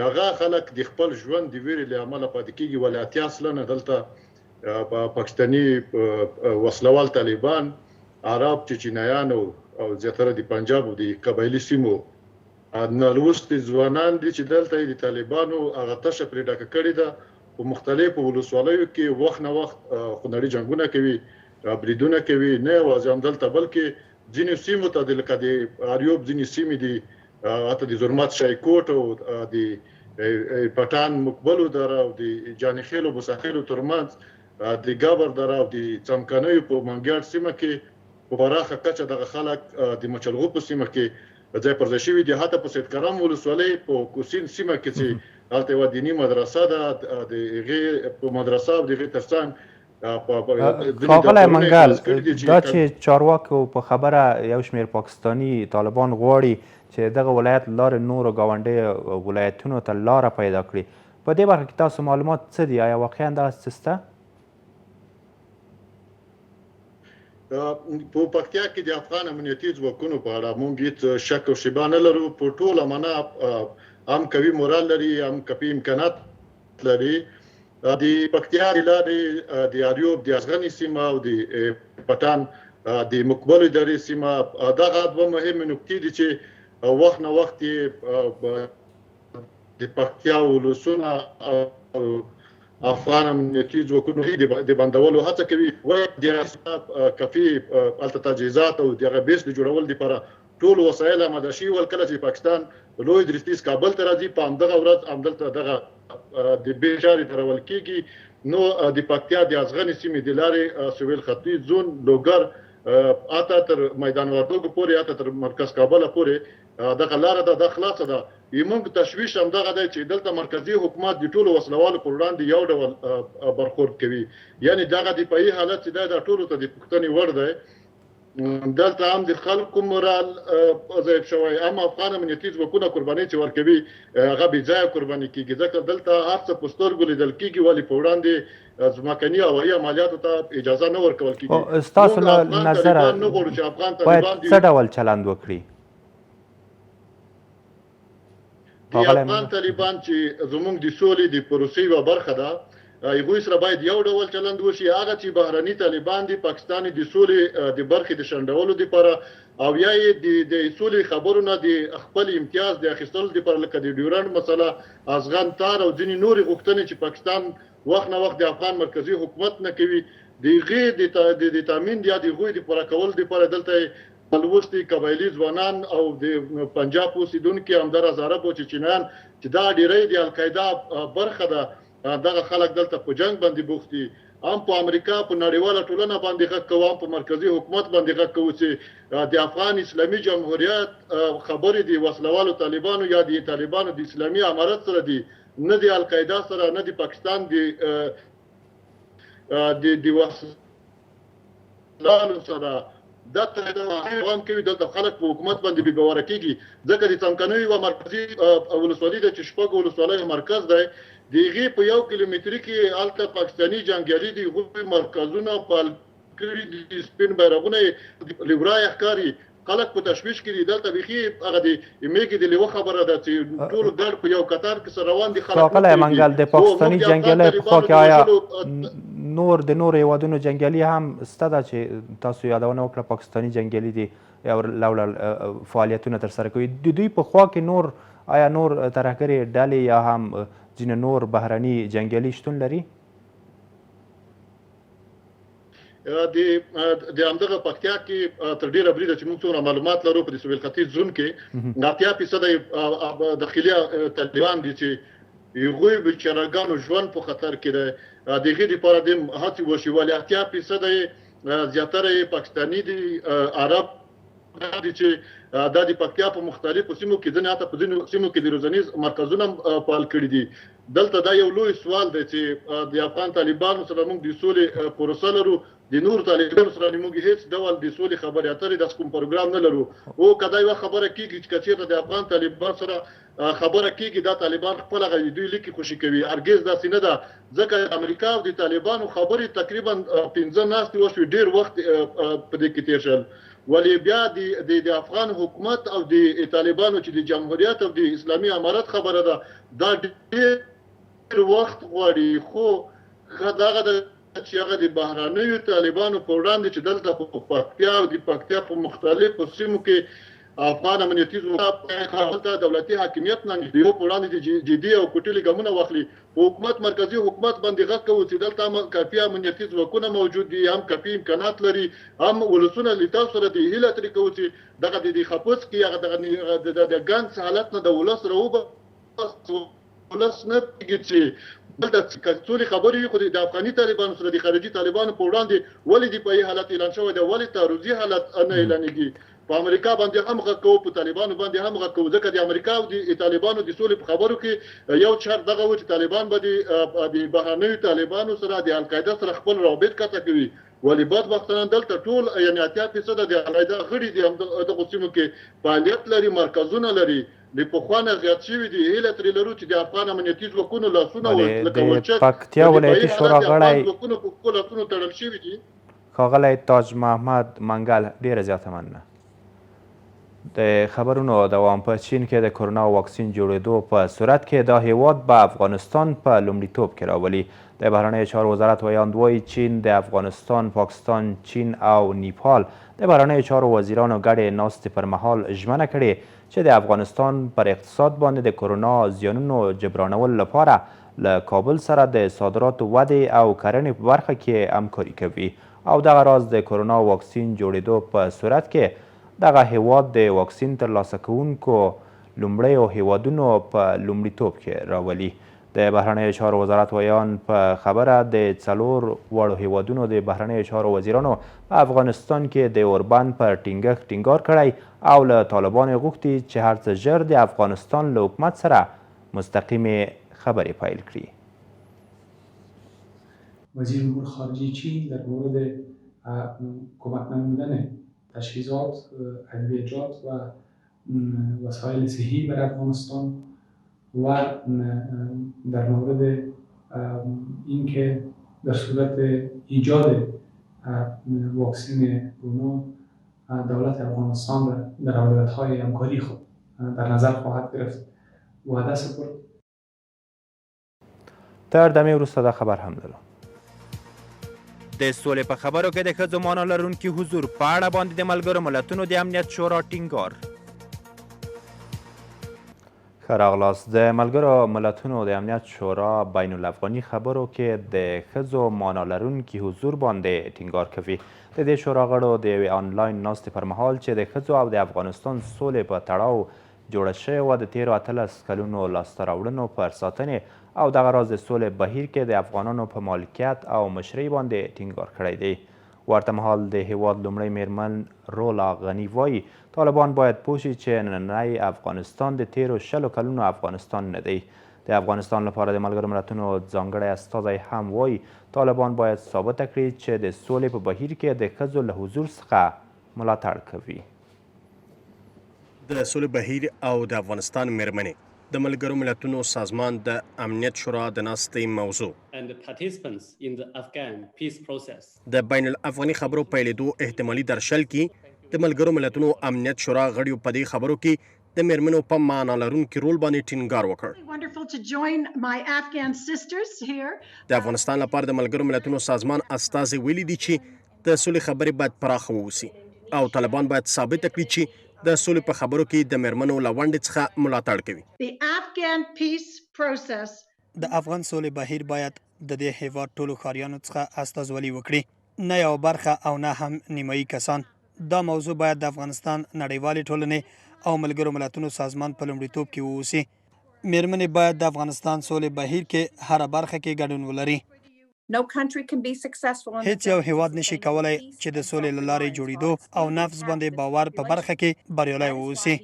[SPEAKER 8] هغه خلک د خپل ژوند د ویرې له امله پاتې کیږي. ولې 80% دلته پاکستاني وسلوال طالبان، عرب، چچینایان او زیاتره د پنجاب او د قبایلي سیمو نالوستي ځوانان دي چې دلته یې د طالبانو هغه تشه پرې ډکه کړې ده. په مختلفو ولسوالیو کې وخت نه وخت خونړي جنګونه کوي، بریدونه کوي، نه یوازې همدلته بلکې ځینو سیمو ته د لکه د اریوب ځینې سیمې دي، حتی د زرمت شایکوټ او د پټان مقبلو دره او د جانیخیلو بوساخیلو ترمنځ د ګبر دره او د څمکنیو په منګیاړ سیمه کې په پراخه کچه دغه خلک د مچلغو په سیمه کې ځای پر ځای شوي دي. حتی په سید کرم ولسوالۍ په کوسین سیمه کې چې هلته یوه دیني مدرسه ده، د هغې په مدرسه او د هغې ترڅنګ
[SPEAKER 1] ښاغلی منګل، دا چې چارواکو په خبره یو شمېر پاکستاني طالبان غواړي چې دغه ولایت له لارې نورو ګاونډیو ولایتونو ته لاره پیدا کړي، په دې برخه کې تاسو معلومات څه دي؟ ایا واقعا داسې څه شته؟
[SPEAKER 8] په پکتیا کې د افغان امنیتي ځواکونو په اړه مونږ هیڅ شک او شبه نه لرو. په ټوله معنا هم قوي مورال لري، هم قوي امکانات لري. د پکتیا د لارې د اریوب د ازغنې سیمه او د پټان د مقبلو درې سیمه، دغه دوه مهمې نقطې دي چې وخت نه وخت یې د پکتیا ولسونه او افغان امنیتي ځواکونو د بندولو هڅه کوي. ولې د کافي هلته تجهیزات او د هغه بیس د جوړولو لپاره ټول وسایل اماده شوي ول. کله چې پاکستان لوی درستیز کابل ته راځي، په همدغه ورځ همدلته دغه د بې چارې درول کیږي. نو د پکتیا د ازغنې سیمې د لارې سویل ختیځ زون، لوګر، حتی تر میدان وردګو پورې، حتی تر مرکز کابل پورې دغه لاره ده، دا خلاصه ده. زموږ تشویش همدغه دی چې دلته مرکزي حکومت د ټولو وسلوالو پر وړاندې یو ډول برخورد کوي، یعنی دغه دفاعي حالت چې دی دا ټولو ته د پوښتنې وړ دی. دلته هم د خلکو مورال ضعیف شوی، هم افغان امنیتي ځواکونه قربانۍ چې ورکوي هغه بې ځایه قرباني کیږي، ځکه دلته هر څه په سترګو لیدل کیږي، ولې په وړاندې ځمکني هوایي عملیاتو ته اجازه نه ورکول کیږي.
[SPEAKER 1] ستاسو له نظره باید څه ډول چلند وکړي؟
[SPEAKER 8] د افغان طالبان چې زموږ د سولې د پروسې یوه برخه ده، هغوی سره باید یو ډول چلند وشي. هغه چې بهرني طالبان دي، پاکستان د سولې د برخې د شنډولو لپاره او یا یې د سولې خبرو نه د خپل امتیاز د اخیستلو لپاره، لکه د ډیورنډ مسله، ازغن تار او ځینې نورې غوښتنې چې پاکستان وخت نه وخت د افغان مرکزي حکومت نه کوي، د هغې د تامین یا د هغوی د پوره کولو لپاره دلته لوستي قبایلي ځوانان او د پنجاب اوسیدونکي، همداراز عرب او چچینیان چې دا ډیری د القاعده برخه ده، دغه خلک دلته په جنګ باندې بوخت دي. هم په امریکا په نړیواله ټولنه باندې غږ کوو، هم په مرکزي حکومت باندې غږ کوو چې د افغان اسلامي جمهوریت خبرې د وسلوالو طالبانو یا د طالبانو د اسلامي امارت سره دي، نه د القاعده سره، نه د پاکستان د د وسلوالو سره. دا دوام کوي. دلته خلک په حکومت باندې بې باوره کیږي، ځکه د څمکنیو یوه مرکزي ولسوالي ده چې شپږ ولسوالیو مرکز دی، د هغې په یو کیلومتري کې هلته پاکستاني جنګیالي دي، هغوی مرکزونه فعال کړي دي، سپین بیرغونه یې له ورایه ښکاري، خلک په تشویش کې دي. دلته بیخي هغه د میږي د لیوه خبره ده چې ټول ګډ په یو کتار کې سره روان دي، خلک نه
[SPEAKER 1] ښاغلی
[SPEAKER 8] پرېږدي.
[SPEAKER 1] منګل، د
[SPEAKER 8] هو موږ
[SPEAKER 1] پاکستاني
[SPEAKER 8] د افغان
[SPEAKER 1] جنګیالیو په خوا
[SPEAKER 8] طالبانو
[SPEAKER 1] کې
[SPEAKER 8] د
[SPEAKER 1] آیا
[SPEAKER 8] وژلو
[SPEAKER 1] نور د نورو هیوادونو جنګیالي هم سته؟ دا چې تاسو یادونه وکړه پاکستاني جنګیالي دي یو ډول فعالیتونه ترسره کوي، د دوی په خوا کې نور آیا نور ترهګرې ډلې یا هم ځینې نور بهرني جنګیالي شتون لري؟
[SPEAKER 8] د د همدغه پکتیا کې تر ډیره بریده چې موږ څومره معلومات لرو په سویل ختیځ زون کې 80% داخلي طالبان دي چې هغوی بیچارهګانو ژوند په خطر کې دی. د هغې دپاره د هڅې وشي، ولې 80% یې زیاتره یې پاکستاني دي، عرب دي چې دا د پکتیا په مختلفو سیمو کې، ځینې حتی په ځینو سیمو کې د روزنیز مرکزونه هم فعال کړي دي. دلته دا یو لوی سوال دی چې د افغان طالبانو سره موږ د سولې پروسه لرو، د نورو طالبانو سره موږ هیڅ ډول د سولې خبرې اترې داسې کوم پروګرام نه لرو او که دا یوه خبره کیږي چې که چیرته د افغان طالبان سره خبره کیږي دا طالبان خپل هغه د دوی لیکې خوشي کوي هرګز داسې نه ده ځکه د امریکا او د طالبانو خبرې تقریبا پنځه ناستې وشوې ډیر وخت په دې کې تیر شل ولې بیا د د افغان حکومت او د طالبانو چې د جمهوریت او د اسلامي امارت خبره ده دا ډیر وخت غواړي خو ښه دغه ده چې هغه د بهرنیو طالبانو په وړاندې چې دلته په پکتیا او د پکتیا په مختلفو سیمو کې افغان امنیتي ځواکونه ته دولتي حاکمیت نه د یو په وړاندې د جدي او کوټلي ګامونه واخلي. په حکومت مرکزي حکومت باندې غږ کوو چې دلته هم کافي امنیتي ځواکونه موجود دي، هم کافي امکانات لري، هم ولسونه له تاسو سره دي، هیله ترې کوو چې دغه د دې خپسکې هغه دغه د ګنګس حالت نه د ولس راوباسي. ولس نه پوهیږي چې دلته که سولې خبرې وي خو د افغاني طالبانو سره د خارجي طالبانو په وړاندې ولې دفاعي حالت اعلان شوی دی، ولې تعرضي حالت نه اعلانیږي؟ په امریکا باندې هم غږ کوو، په طالبانو باندې هم غږ کوو، ځکه د امریکا او د طالبانو د سولې په خبرو کې یو شرط دغه و چې طالبان به د بهرنیو طالبانو سره د القاعده سره خپل روابط قطع کوي، ولې بدبختانه دلته ټول یعنې 80 فیصده د القاعده غړي د همدغو سیمو کې فعالیت لري، مرکزونه لري، د پخوا نه زیات شوي دي، هیله ترې لرو چې د افغان امنیتي ځواکونو لاسونه
[SPEAKER 1] بله
[SPEAKER 8] لکه
[SPEAKER 1] د
[SPEAKER 8] ولچک
[SPEAKER 1] پکتیا
[SPEAKER 8] د دفاعي
[SPEAKER 1] ولایتي
[SPEAKER 8] حالت
[SPEAKER 1] شورا
[SPEAKER 8] د افغان
[SPEAKER 1] غړی
[SPEAKER 8] ځواکونو په پښو لاسونو تړل شوي دي.
[SPEAKER 1] ښاغلی تاج محمد منګل ډیره زیاته مننه. د خبرونو دوام په چین کې د کرونا واکسین جوړېدو په صورت کې دا هیواد به افغانستان په لومړیتوب کې راولي. د بهرنیو چارو وزارت ویاند وایي چین د افغانستان، پاکستان، چین او نیپال د بهرنیو چارو وزیرانو ګډې ناستې پر مهال ژمنه کړې چې د افغانستان پر اقتصاد باندې د کرونا زیانونو جبرانولو لپاره له کابل سره د صادراتو ودې او کرنې په برخه کې همکاري کوي او دغه راز د کرونا واکسین جوړېدو په صورت کې دغه هېواد د واکسین ترلاسه کوونکو لومړیو هېوادونو په لومړیتوب کې راولي. د بهرنیو چارو وزارت ویاند په خبره د څلور واړو هېوادونو د بهرنیو چارو وزیرانو په افغانستان کې د اوربند پر ټینګښت ټینګار کړی او له طالبانو یې غوښتي چې هر څه ژر د افغانستان له حکومت سره مستقیمې خبرې پیل کړي.
[SPEAKER 11] وزیر امور خارجه چین در مورد کمک نمودن تجهیزات، ادویجات و وسایل صحی بر افغانستان و در مورد اینکه در صورت ایجاد واکسین کرونا دولت افغانستان را در اولویت های همکاری خود در نظر خواهد گرفت وعده سپرد.
[SPEAKER 1] تر دمې وروسته دا خبر هم لرو. د سولې په خبرو کې د ښځو معنا لرونکي حضور په اړه باندې د ملګرو ملتونو د امنیت شورا ټینګار. ښه راغلاست. د ملګرو ملتونو د امنیت شورا بین الافغاني خبرو کې د ښځو معنا لرونکي حضور باندې ټینګار کوي. د دې شورا غړو د یوې آنلاین ناستې پر مهال چې د ښځو او د افغانستان سولې په تړاو جوړه شوې وه، د تېرو 18 کلونو لاسته راوړنو پر ساتنې او دغه راز د سولې بهیر کې د افغانانو په مالکیت او مشرۍ باندې ټینګار کړی دی. ورته مهال د هېواد لومړۍ مېرمن رولا غني وايي، طالبان باید پوه شي چې نننی افغانستان د تېرو شلو کلونو افغانستان نه دی. د افغانستان لپاره د ملګرو ملتونو ځانګړی استازی هم وايي، طالبان باید ثابته کړي چې د سولې په بهیر کې د ښځو له حضور څخه ملاتړ کوي.
[SPEAKER 3] د سولې بهیر او د افغانستان مېرمنې د ملګرو ملتونو سازمان د امنیت شورا د ناستې موضوع. د بین الافغاني خبرو پیلېدو احتمالي درشل کې د ملګرو ملتونو امنیت شورا غړیو په دې خبرو کې د مېرمنو په معنا لرونکي رول باندې ټینګار وکړ. د افغانستان لپاره د ملګرو ملتونو سازمان استازي ویلي دي چې د سولې خبرې باید پراخه واوسي او طالبان باید ثابته کړي چې د سولې په خبرو کې د مېرمنو له ونډې څخه ملاتړ کوي.
[SPEAKER 2] د افغان سولې بهیر باید د دې هېواد ټولو ښاریانو څخه استازولي وکړي، نه یوه برخه او نه هم نیمایي کسان. دا موضوع باید د افغانستان، نړیوالې ټولنې او ملګرو ملتونو سازمان په لومړیتوب کې واوسي. مېرمنې باید د افغانستان سولې بهیر کې هره برخه کې ګډون ولري. هیڅ یو هیواد نشي کولای چې د سولې له لارې جوړیدو او نفس باندې باور په برخه کې بریالی واوسي.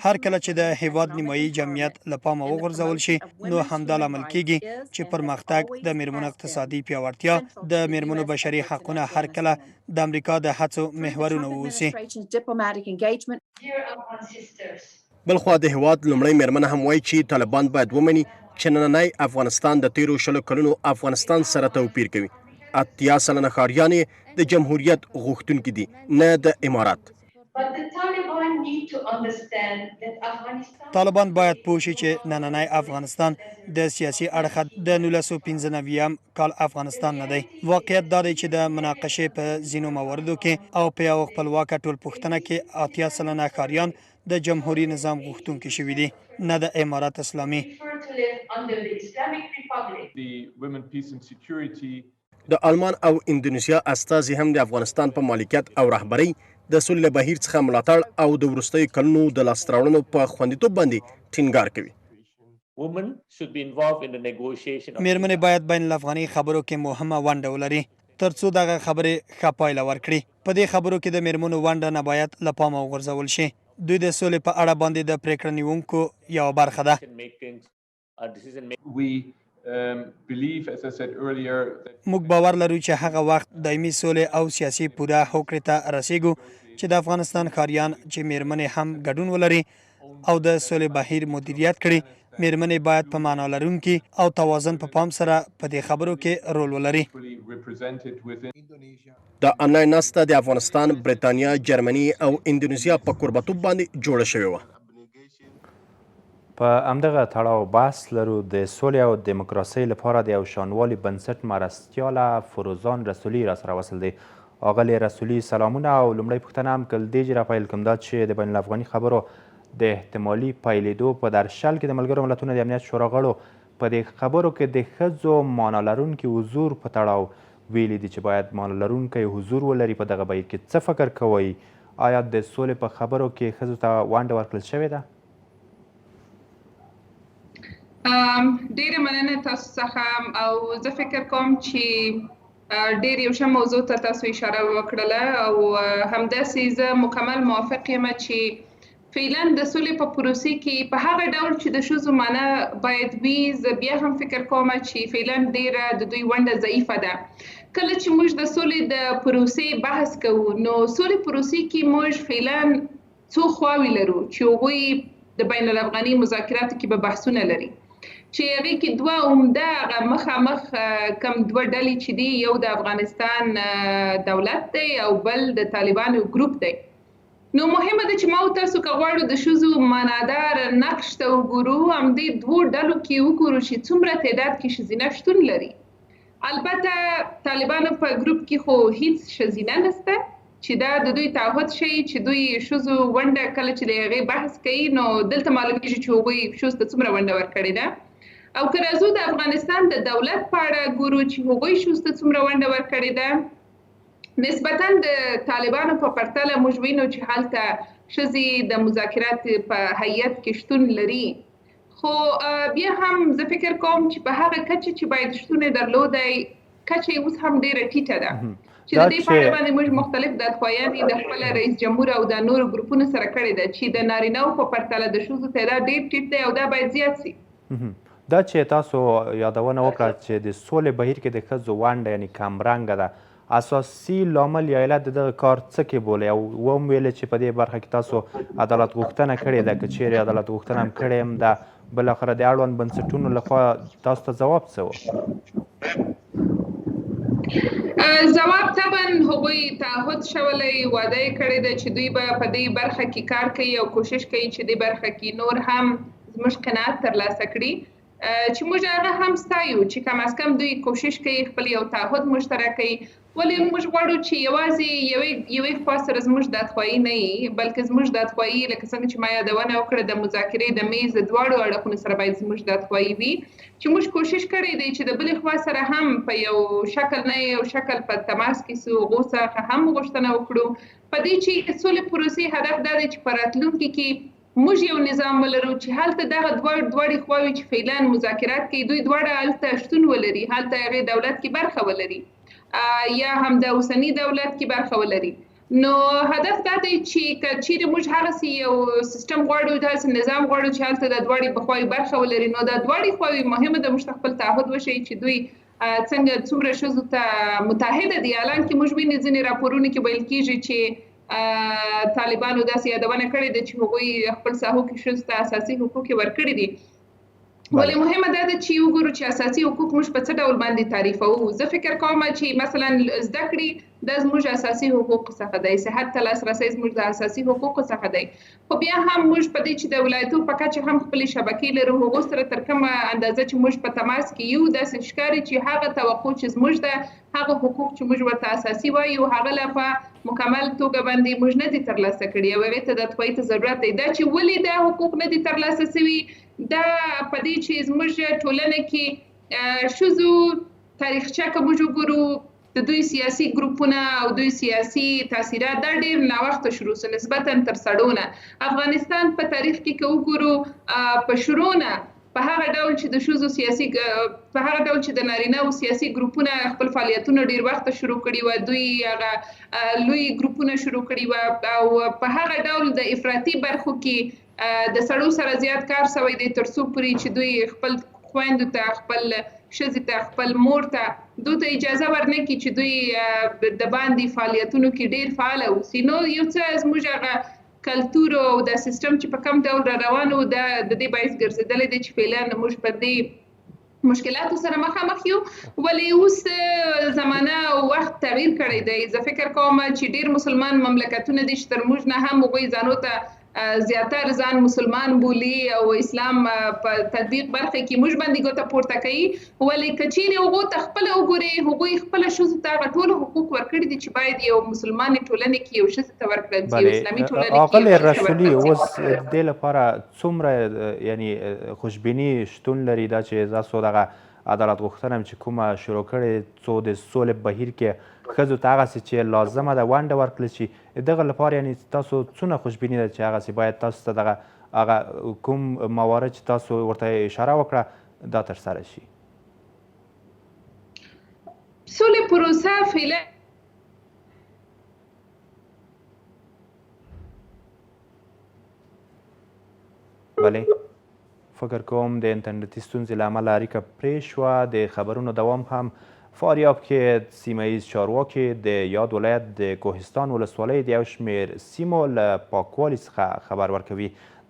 [SPEAKER 2] هر کله چې د هیواد نیمایي جمعیت له پامه وغورځول شي، نو همدا لامل کیږي چې پرمختګ، د میرمنو اقتصادي پیاوړتیا، د میرمنو بشري حقونه هر کله د امریکا د هڅو محورونه واوسي.
[SPEAKER 3] بلخوا د هیواد لومړۍ میرمنه هم وایي چې طالبان باید ومني چې نننی افغانستان د تیرو شلو کلونو افغانستان سره توپیر کوي. 80% ښاریان یې د جمهوریت غوښتونکي دي، نه د امارت.
[SPEAKER 2] طالبان باید پوه شي چې نننی افغانستان د سیاسي اړخه د 1995 کال افغانستان نه دی. واقعیت دا دی چې د مناقشې په ځینو مواردو کې او په یوه خپلواکه ټولپوښتنه کې 80% ښاریان د جمهوري نظام غوښتونکي شوي دي، نه د امارت اسلامي.
[SPEAKER 3] د آلمان او اندونیزیا استازي هم د افغانستان په مالکیت او رهبرۍ د سولې له بهیر څخه ملاتړ او د وروستیو کلونو د لاسته راوړنو په خوندیتوب باندې ټینګار کوي.
[SPEAKER 2] میرمنې باید بین الافغاني خبرو کې مهمه ونډه ولري ترڅو دغه خبرې ښه پایله ورکړي. په دې خبرو کې د میرمنو ونډه نباید له پامه وغورځول شي. دوی د سولې په اړه باندې د پریکړه نیونکو یوه برخه ده. موږ باور لرو چې هغه وخت دایمي سولې او سیاسي پوره هوکړې ته رسیږو چې د افغانستان ښاریان چې میرمنې هم ګډون ولري او د سولې بهیر مدیریت کړي. میرمنې باید په معنا لرونکي او توازن په پام سره په دې خبرو کې رول ولري.
[SPEAKER 3] دا انلاین ناسته د افغانستان، بریتانیا، جرمني او اندونیزیا په کوربتوب باندې جوړه شوې وه.
[SPEAKER 1] په همدغه تړاو بحث لرو د سولې او دیموکراسۍ لپاره د یو شانوالي بنسټ مرستیاله فروزان رسولي راسره وصل دی. آغلې رسولي سلامونه او لومړۍ پوښتنه هم که له دې را پیل کوم، دا چې د بین الافغاني خبرو د احتمالي پیلېدو په درشل کې د ملګرو ملتونو د امنیت شورا غړو په دې خبرو کې د ښځو معنا لرونکي حضور په تړاو ویلي دي چې باید معنا لرونکی حضور ولري په دغه بهیر کې، څه فکر کوئ؟ آیا د سولې په خبرو کې ښځو ته ونډه ورکړل شوې ده؟
[SPEAKER 12] ډیره مننه تاسو څخه او زه فکر کوم چې ډیر یو ښه موضوع ته تاسو اشاره وکړله او همداسې زه مکمل موافق یم چې فعلا د سولې په پروسې کې په هغه ډول چې د ښځو معنی باید وي، زه بیا هم فکر کوم چې فعلا ډیره د دوی ونډه ضعیفه ده. کله چې موږ د سولې د پروسې بحث کوو نو سولې پروسې کې موږ فعلا څو خواوې لرو چې هغوی د بین الافغاني مذاکراتو کې به بحثونه لري، چې هغې کې دوه عمده هغه مخامخ کم دوه ډلې چې دي، یو د افغانستان دولت دی او بل د طالبانو ګروپ دی. نو مهمه ده چې ما او تاسو که غواړو د ښځو معنادار نقش ته وګورو، همدې دوو ډلو کې وګورو چې څومره تعداد کې ښځینه شتون لري. البته طالبانو په ګروپ کې خو هیڅ ښځینه نشته چې دا د دوی تعهد ښيي چې دوی ښځو ونډه کله چې د هغې بحث کوي نو دلته معلومیږي چې هغوی ښځو ته څومره ونډه ورکړې ده. او که راځو د افغانستان د دولت په اړه ګورو چې هغوی ښځو ته څومره ونډه ورکړې ده، نسبتا د طالبانو په پرتله موږ وینو چې هلته ښځې د مذاکرات په هیئت کې شتون لري، خو بیا هم زه فکر کوم چې په هغه کچه چې باید شتون یې درلودی کچه یې اوس هم ډیره ټیټه ده، چې د دې په اړه باندې موږ مختلف دادخوایانې د خپل رئیس جمهور او د نورو ګروپونو سره کړې ده چې د نارینهو په پرتله د ښځو تعداد ډیر ټیټ دی او دا باید زیات شي.
[SPEAKER 1] دا چې تاسو یادونه وکړه چې د سولې بهیر کې د ښځو ونډه یعنی کمرنګه ده، اساسي لامل یا علت د دغه کار څه کې بولئ؟ او وم ویل چې په دې برخه کې تاسو عدالت غوښتنه کړې ده، که چیرې عدالت غوښتنه هم کړې هم ده، بالاخره د اړوند بنسټونو لخوا تاسو ته ځواب څه و؟
[SPEAKER 12] ځواب طبعا هغوی تعهد شولی، وعده یې کړې ده چې دوی به په دې برخه کې کار کوي او کوشش کوي چې دې برخه کې نور هم زموږ قناعت ترلاسه کړي، چې موږ هغه هم ستایو چې کم از کم دوی کوشش کوي خپل یو تعهد موږ ته راکوي. ولې موږ غواړو چې یوازې یوې خوا سره زموږ دادخواهي نه وي، بلکې زموږ دادخواهي لکه څنګه چې ما یادونه وکړه د مذاکرې د میز د دواړو اړخونو سره باید زموږ دادخواهي وي، چې موږ کوشش کړی دی چې د بلې خوا سره هم په یو شکل نه یو شکل په تماس کې سو، هغو څخه هم غوښتنه وکړو. په دې چې سولې پروسې هدف دا دی چې په راتلونکي کې موږ یو نظام ولرو چې هلته دغه دواړې خواوې چې فعلا مذاکرات کوي دوی دواړه هلته شتون ولري، هلته هغې دولت کې برخه ولري یا هم د اوسني دولت کې برخه ولري. نو هدف دا دی چې که چیرې موږ هغسې یو سیستم غواړو، داسې نظام غواړو چې هلته د دواړې خواوې برخه ولري، نو دا دواړې خواوې مهمه ده موږ ته خپل تعهد وښیي چې دوی څنګه څومره ښځو ته متعهد دي. حالانکه موږ ویني ځینې راپورونو کې ویل کیږي چې طالبانو داسې یادونه کړې ده چې هغوی خپل ساحو کې ښځو ته اساسي حقوق ورکړي دي. ولې مهمه دا ده چې وګورو چې اساسي حقوق موږ په څه ډول باندې تعریفوو. زه فکر کوم چې مثلا زده کړې دا زموږ اساسي حقوق څخه دی، صحت ته لاسرسی زموږ د اساسي حقوقو څخه دی، خو بیا هم موږ په دې چې د ولایتو په کچه هم خپلې شبکې لرو، هغو سره تر کومه اندازه چې موږ په تماس کې یو، داسې ښکاري چې هغه توقع چې زموږ ده، هغه حقوق چې موږ ورته اساسي وایو، هغه لا په مکمل توګه باندې موږ نه دي ترلاسه کړي او هغې ته د تفاهي ته ضرورت دی. دا چې ولې دا حقوق نه دي ترلاسه شوي، دا په دې چې زموږ ټولنه کې ښځو تاریخچه که موږ وګورو، د دوی سیاسي ګروپونه او دوی سیاسي تاثیرات دا ډیر ناوخته شروع سو نسبتا تر سړو نه. افغانستان په تاریخ کې که وګورو په شروع نه په هغه ډول چې د ښځو سیاسي په هغه ډول چې د نارینه او سیاسي ګروپونه خپل فعالیتونه ډیر وخت شروع کړي و، دوی هغه لوی ګروپونه شروع کړي و او په هغه ډول د افراطي برخو کې د سړو سره زیات کار سوی دی، تر څو پورې چې دوی خپل خویندو ته، خپل ښځې ته، خپل مور ته دوی ته اجازه ورنه کړي چې دوی د باندې فعالیتونو کې ډیر فعال اوسي. نو یو څه زموږ هغه کلتور او دا سیستم چې په کوم ډول را روان و، دا د دې باعث ګرځېدلی دی چې فعلا موږ په دې مشکلاتو سره مخامخ یو. ولې اوس زمانه او وخت تغییر کړی دی. زه فکر کوم چې ډیر مسلمان مملکتونه دي چې تر موږ نه هم هغوی ځانو ته زیاتر ځان مسلمان بولي او اسلام په تطبیق برخه کې موږ باندې ګوته پورته کوي، ولې که چیرې هغو ته خپله وګورې، هغوی خپله ښځو ته هغه ټول حقوق ورکړي دي چې باید یو مسلمانې ټولنې کې یو ښځې ته ورکړل شي، یو اسلامي ټولنې کې
[SPEAKER 1] آغلې رسولي، اوس د دې لپاره څومره یعنی خوشبیني شتون لري دا چې تاسو دغه عدالت غوښتنه هم چې کومه شروع کړې څو د سولې بهیر کې ښځو ته هغسې چې لازمه ده ونډه ورکړل شي، دغه لپاره یعنی تاسو څونه خوشبیني ده چې هغسې باید تاسو ته دغه هغه کوم موارد چې تاسو ورته اشاره وکړه دا ترسره شي؟
[SPEAKER 12] سولې پروسه فعلا
[SPEAKER 1] بله فکر کوم د انټرنیټي ستونزې له امله اړیکه پرې شوه. د خبرونو دوام هم فاریاب کې سیمه ییز چارواکي د یاد ولایت د کوهستان ولسوالۍ د یو شمېر سیمو له پاکوالي څخه خبر ورکوي.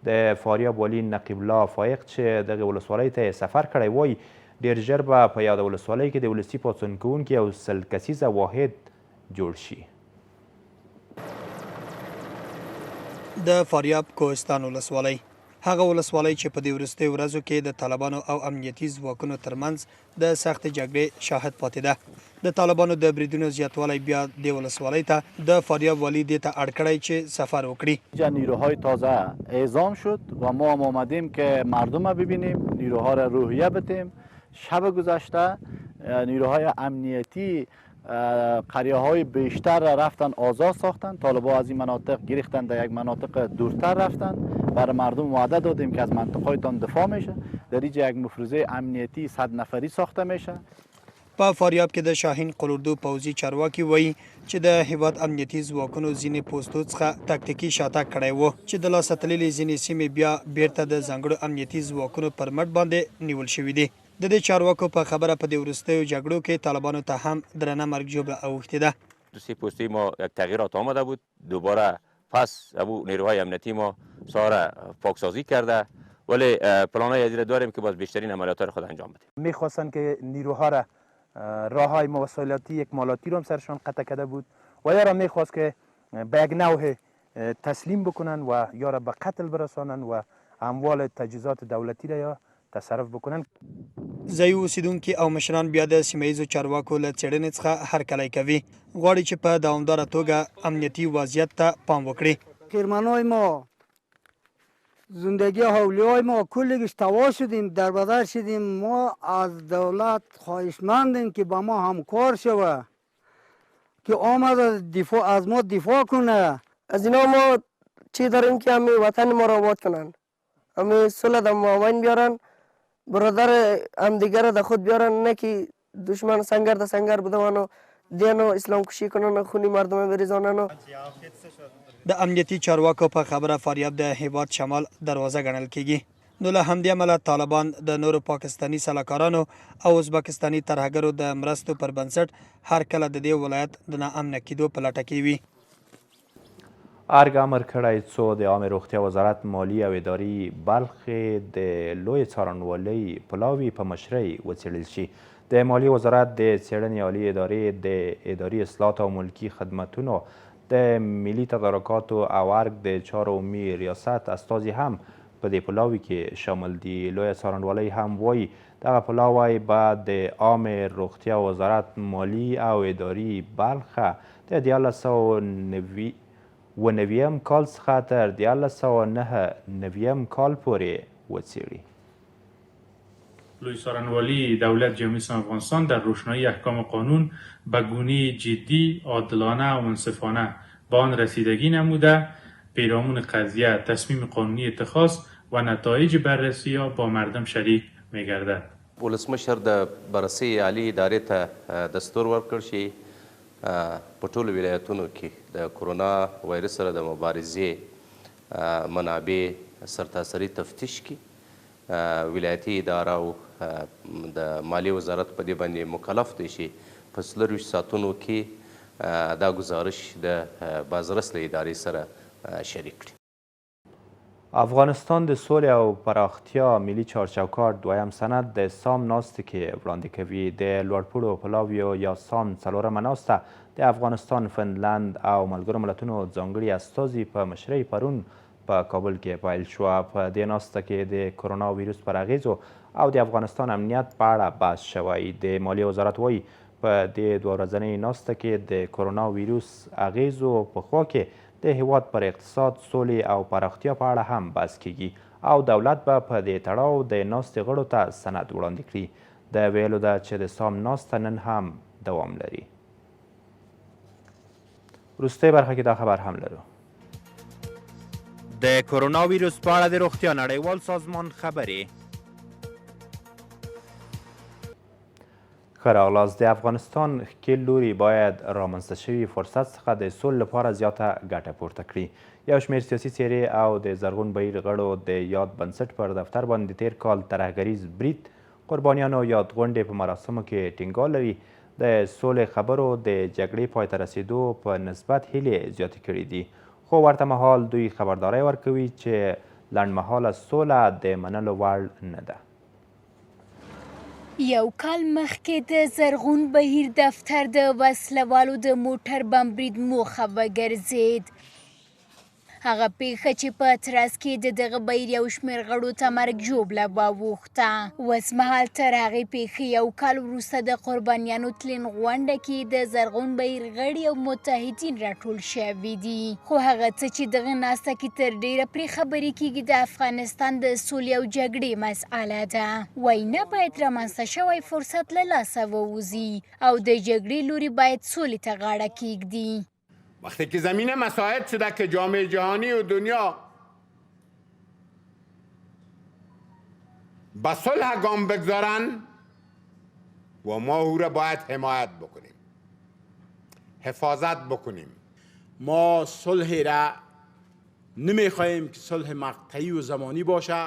[SPEAKER 1] د فاریاب والي نقیب الله فایق چې دغې ولسوالۍ ته یې سفر کړی وایي، ډېر ژر به په یاده ولسوالۍ کې د ولسي پاڅون کوونکي یو 100 کسیزه واحد جوړ شي.
[SPEAKER 2] د فاریاب کوهستان ولسوالۍ هغه ولسوالۍ چې په دې وروستیو ورځو کې د طالبانو او امنیتي ځواکونو ترمنځ د سختې جګړې شاهد پاتې ده. د طالبانو د بریدونو زیاتوالی بیا دې ولسوالۍ ته د فاریاب والي دې ته اړ کړی چې سفر وکړي.
[SPEAKER 13] اینجا نیروهای تازه اعزام شد و ما هم آمدیم که مردم ببینیم، نیروها را روحیه بدیم. شب گذشته نیروهای امنیتی قریه های بیشتر را رفتن آزاد ساختن. طالبا از این مناطق گریختن در یک مناطق دورتر رفتن. برای مردم وعده دادیم که از منطقه هایتان دفاع میشه. در اینجا یک مفرزه امنیتی 100 نفری ساخته میشه.
[SPEAKER 2] په فاریاب کې د شاهین قول اردو پوځي چارواکي وایي چې د هیواد امنیتي ځواکونو ځینې پوستو څخه تاکتیکي شاتګ کړی و چې د لاسه تللې ځینې سیمې بیا بیرته د ځانګړو امنیتي ځواکونو پر مټ باندې نیول شوې دي. د دې چارواکو په خبره په دې وروستیو جګړو کې طالبانو ته هم درنه مرګ ژوبله اوښتې ده.
[SPEAKER 14] دو سه پوسته ما یک تغییرات آمده بود، دوباره پس ابو نیروهای امنیتی ما ساره پاکسازی کرده، ولی پلانای از داریم که باز بیشترین عملیات را خود انجام بدیم.
[SPEAKER 15] میخواستن که نیروها را راههای مواصلاتی اکمالاتی رو هم سرشان قطع کرده بود و یا را میخواست که به یک نوع تسلیم بکنن و یا را به قتل برسانن و اموال تجهیزات دولتی را یا تصرف بکنن.
[SPEAKER 2] ځايي اوسېدونکي او مشران بیا د سیمه ییزو چارواکو له څېړنې څخه هرکلی کوي، غواړي چې په دوامداره توګه امنیتي وضعیت ته پام وکړي.
[SPEAKER 16] کرمانای ما، زندگی حولی ما کلگیش توا شدیم، در بدر شدیم. ما از دولت خواهشمندیم که با ما همکار شوه، که آمده دفاع از ما دفاع کنه.
[SPEAKER 17] از اینا ما چی داریم که همه وطن ما را آباد کنن، همه صلح در مابین بیارن، برادر همدیگر را در خود بیارن، نه که دشمن سنگر در سنگر بدوان و دین و اسلام کشی کنن و خونی مردم بریزانن و.
[SPEAKER 2] د امنیتي چارواکو په خبره فاریاب د هېواد شمال دروازه ګڼل کېږي، نو له همدې امله طالبان د نورو پاکستاني سلاکارانو او ازبکستاني ترهګرو د مرستو پر بنسټ هر کله د دې ولایت د ناامنه کېدو په لټه کې وي.
[SPEAKER 1] ارګ امر کړی څو د عامې روغتیا وزارت مالي او اداري برخې د لویې څارنوالۍ پلاوي په مشرۍ وڅېړل شي. د مالیې وزارت د څېړنې عالي ادارې د اداري اصلاحاتو او ملکي خدمتونو د ملي تدارکاتو او ارګ د چارو عمومي ریاست استازي هم په دې پلاوي کې شامل دي. لویه څارنوالۍ هم وايي، دغه پلاوی به د عامې روغتیا وزارت مالي او اداري برخه د 1397 کال څخه تر 1399 کال پورې وڅېړي.
[SPEAKER 18] لوی څارنوالی دولت جمهوری اسلامی افغانستان در روشنایی احکام قانون به گونه جدی، عادلانه و منصفانه به آن رسیدگی نموده، پیرامون قضیه تصمیم قانونی اتخاذ و نتایج بررسی ها با مردم شریک میگردد.
[SPEAKER 19] ولسمشر د بررسۍ عالي ادارې ته دستور ورکړ چې په ټولو ولایتونو کې د کرونا وایرس سره د مبارزې منابع سرتاسري تفتیش کړي. ولایتي اداره او د مالیې وزارت په دې باندې مکلف دی چې په 24 ساعتونو کې دا ګزارش د بازرس له ادارې سره شریک کړي.
[SPEAKER 1] افغانستان د سولې او پراختیا ملي چارچوکاټ دویم سند د سام ناستې کې وړاندې کوي. د لوړپوړو پلاویو یا سام څلورمه ناسته د افغانستان، فنلند او ملګرو ملتونو ځانګړي استازي په مشرۍ پرون په کابل کې پیل شوه. په دې ناسته کې د کرونا ویروس پر اغېزو او د افغانستان امنیت په اړه بحث شوی. د مالیې وزارت وايي، په دې دوه ورځنۍ ناسته کې د کرونا ویروس اغېزو په خوا کې د هېواد پر اقتصاد، سولې او پراختیا په اړه هم بحث کېږي او دولت به په دې تړاو د ناستې غړو ته سند وړاندې کړي. د ویلو ده چې د سام ناسته نن هم دوام لري. وروستۍ برخه کې دا خبر هم لرو. د کرونا ویروس په اړه د روغتیا نړیوال سازمان خبرې. ښه راغلاست. د افغانستان ښکېل لوري باید رامنځته شوي فرصت څخه د سولې لپاره زیاته ګټه پورته کړي. یو شمېر سیاسي څېرې او د زرغون بهیر غړو د یاد بنسټ پر دفتر باندې د تېر کال ترهګریز برید قربانیانو یاد غونډې په مراسمو کې ټینګار لري د سولې خبرو د جګړې پای ته رسېدو په نسبت هیلې زیاتې کړې دي، خو ورته مهال دوی خبرداری ورکوي چې لنډمهاله سوله د منلو وړ نه ده.
[SPEAKER 20] یو کال مخکې د زرغون بهیر دفتر د وسله والو د موټر بم برید موخه وګرځېد. هغه پېښه چې په ترڅ کې د دغه بهیر یو شمېر غړو ته مرګ ژوبله واوښته. اوسمهال تر هغې پېښې یو کال وروسته د قربانیانو تلین غونډه کې د زرغون بهیر غړي او متحدین راټول شوي دي. خو هغه څه چې دغه ناسته کې تر ډېره پرې خبرې کېږي د افغانستان د سولې او جګړې مسئله ده. وایي نه باید رامنځته شوی فرصت له لاسه ووځي او د جګړې لوري باید سولې ته غاړه کېږدي.
[SPEAKER 21] وقتی که زمینه مساعد شده که جامعه جهانی و دنیا به صلح گام بگذارن و ما او را باید حمایت بکنیم، حفاظت بکنیم.
[SPEAKER 22] ما صلح را نمیخواهیم که صلح مقطعی و زمانی باشه،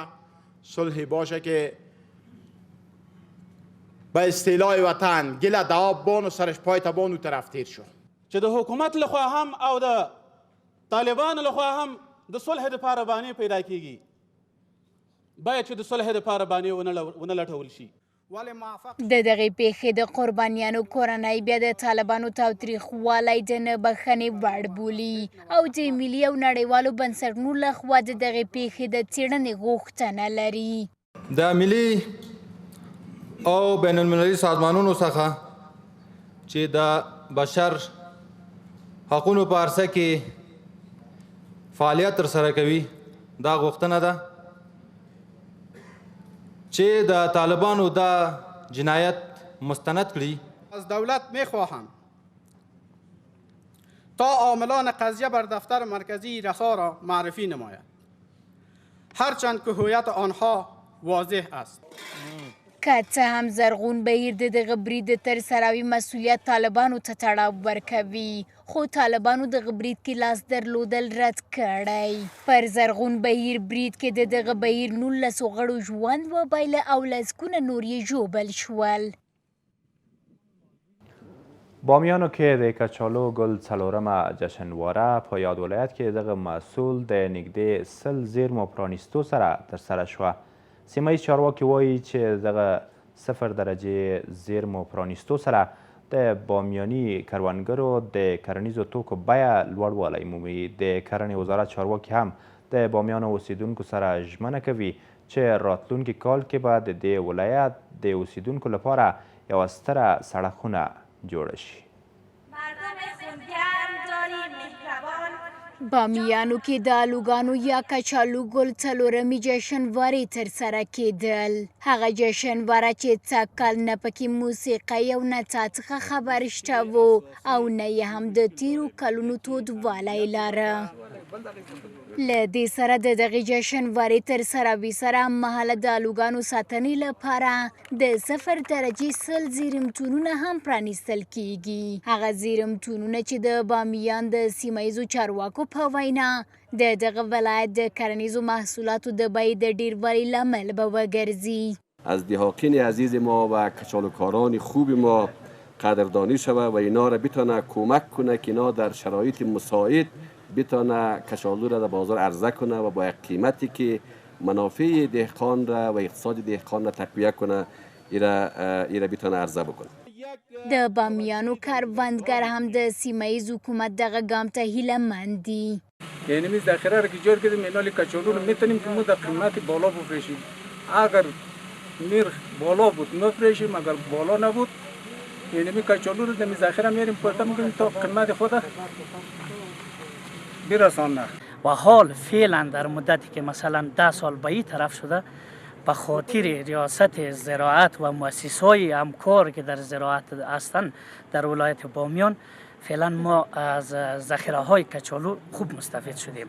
[SPEAKER 22] صلح باشه که به اصطلاح وطن گله دعاب بان و سرش پای تبان و طرف تیر شو.
[SPEAKER 23] چې د حکومت لخوا هم او د طالبانو لخوا هم د صلح لپاره بانې پیدا کیږي، باید چې د صلح لپاره بانې ونه لټول شي.
[SPEAKER 20] د دغې پېښې د قربانیانو کورنۍ بیا د طالبانو تاوتریخوالی د نه بخښنې وړ بولي او د ملي او نړیوالو بنسټونو لخوا د دغې پېښې د څېړنې غوښتنه لري.
[SPEAKER 24] د ملي او بین المللي سازمانونو څخه چې د بشر حقونو په عرصه کې فعالیت ترسره کوي دا غوښتنه ده چې د طالبانو دا جنایت مستند کړي.
[SPEAKER 25] از دولت میخواهم تا عاملان قضیه بر دفتر مرکزی رسا را معرفی نماید، هرچند که هویت آنها واضح است.
[SPEAKER 20] که څه هم زرغون بهیر د دغه برید د ترسراوي مسوولیت طالبانو ته تړاو ورکوي، خو طالبانو دغه برید کې لاس درلودل رد کړی. پر زرغون بهیر برید کې د دغه بهیر نولسو غړو ژوند وبایله او لسګونه نور یې ژوبل شول.
[SPEAKER 1] بامیانو کې د کچالو ګل څلورمه جشنواره په یاد ولایت کې دغه محصول د نږدې 100 زیرمو پرانیستو سره ترسره شوه. سیمه ییز چارواکي وایي چې دغه صفر درجې زیرمو پرانیستو سره د بامیاني کروندګرو د کرنیزو توکو بیه لوړوالی مومي. د کرنې وزارت چارواکي هم د بامیانو اوسیدونکو سره ژمنه کوي چې راتلونکي کال کې به د دې ولایت د اوسیدونکو لپاره یوه ستره سړه خونه جوړه شي.
[SPEAKER 20] بامیانو کې د الوګانو یا کچالو ګل څلورمې جشنوارې ترسره کېدل. هغه جشنواره چې سږ کال نه پکې موسیقۍ او نڅا څخه خبر شته وو او نه یې هم د تېرو کلونو تودوالی لاره. له دې سره د دغې جشنوارې ترسراوي سره هممهاله د الوګانو ساتنې لپاره د صفر درجې 100 زیرمتونونه هم پرانیستل کیږي. هغه زیرمتونونه چې د بامیان د سیمه ییزو چارواکو په وینا د دغه ولایت د کرنیزو محصولاتو د بیې د ډیروالي لامل به وګرځي.
[SPEAKER 4] از دهاقین عزیز ما و کچالوکاران خوب ما قدردانی شوه و اینا را بتانه کمک کنه که اینا در شرایط مساعد بتانه کچالو را در بازار عرضه کنه و با یک قیمتی که منافع دهقان را و اقتصاد دهقان را تقویه کنه ایره بتانه عرضه بکنه.
[SPEAKER 20] د بامیانو کروندګر هم د سیمه ییز حکومت دغه ګام ته هیله مند دي.
[SPEAKER 5] یعنی می ذخیره را که جور کردیم اینالی کچالو رو میتونیم که ما در قیمت بالا بفروشیم. اگر نرخ بالا بود مفروشیم، اگر بالا نبود یعنی می کچالو رو در ذخیره میاریم پرده میکنیم تا قیمت خود برسانه.
[SPEAKER 6] و حال فعلا در مدتی که مثلا 10 سال به این طرف شده، به خاطر ریاست زراعت و مؤسسای همکار که در زراعت هستند در ولایت بامیان، فعلا ما از ذخیره های کچالو خوب مستفید شدیم.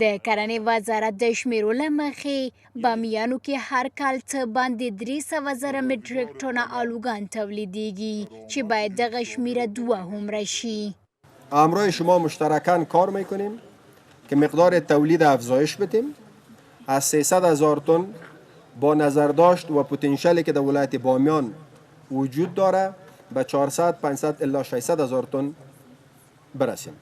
[SPEAKER 20] د کرنې وزارت د شمیرو له مخې بامیانو کې هر کال څه باندې 300,000 مټریک ټنه آلوګان تولیدیږي چې باید دغه شمیره دوه هومره شي.
[SPEAKER 9] همراه شما مشترکاً کار میکنیم که مقدار تولید افزایش بدیم از 300,000 تن با نظرداشت و پتانسیلی که در ولایت بامیان وجود داره به 400، 500 الی 600,000 تن برسیم.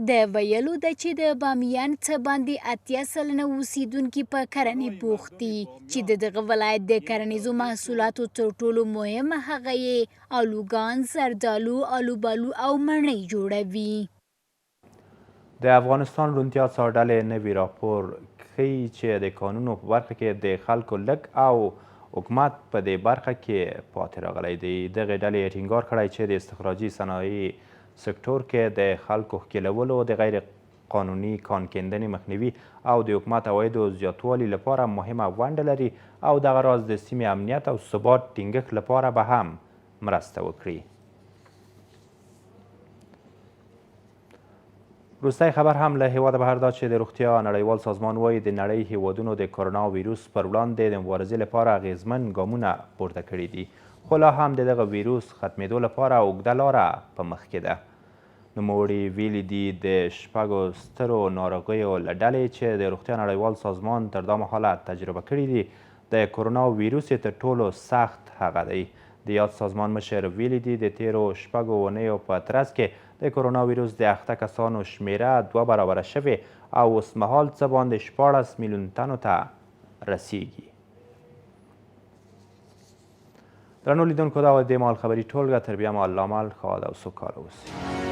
[SPEAKER 20] د ویلو ده چې د بامیان څه باندې 80% اوسېدونکي په کرنې بوخت دي چې د دغه ولایت د کرنیزو محصولاتو تر ټولو مهم هغه یې آلوګان، زردالو، آلوبالو او مڼې جوړوي.
[SPEAKER 1] د افغانستان روڼتیا څار ډلې نوي راپور ښيي چې د کانونو په برخه کې د خلکو لږ او حکومت په دې برخه کې پاتې راغلی دی. دغې ډلې ټینګار کړی چې د استخراجي صنایع سکتور کې د خلکو ښکېلولو، د غیر قانوني کان کیندنې مخنیوي او د حکومت عوایدو زیاتوالي لپاره مهمه ونډه لري او دغه راز د سیمې امنیت او ثبات ټینګښت لپاره به هم مرسته وکړي. وروستی خبر هم له هېواده بهر دا چې د روغتیا نړیوال سازمان وایي د نړۍ هېوادونو د کرونا ویروس پر وړاندې د مبارزې لپاره اغېزمن ګامونه پورته کړي دي، خو لا هم د دغه ویروس ختمېدو لپاره اوږده لاره په مخ کې ده. نوموړي ویلي دي د شپږو سترو ناروغیو له ډلې چې د روغتیا نړیوال سازمان تر دا مهاله تجربه کړي دي، د کرونا ویروس یې تر ټولو سخت هغه دی. د یاد سازمان مشر ویلي دي د تېرو شپږو اونیو په ترڅ کې د کرونا ویروس د اخته کسانو شمېره 2 برابره شوې او اوسمهال څه باندې 16 میلیون تنو ته رسیږي. درنو لیدونکو دا وه د دې مهال خبري ټولګه. تر بیا مو الله مل، ښاد او سوکاله اوسئ.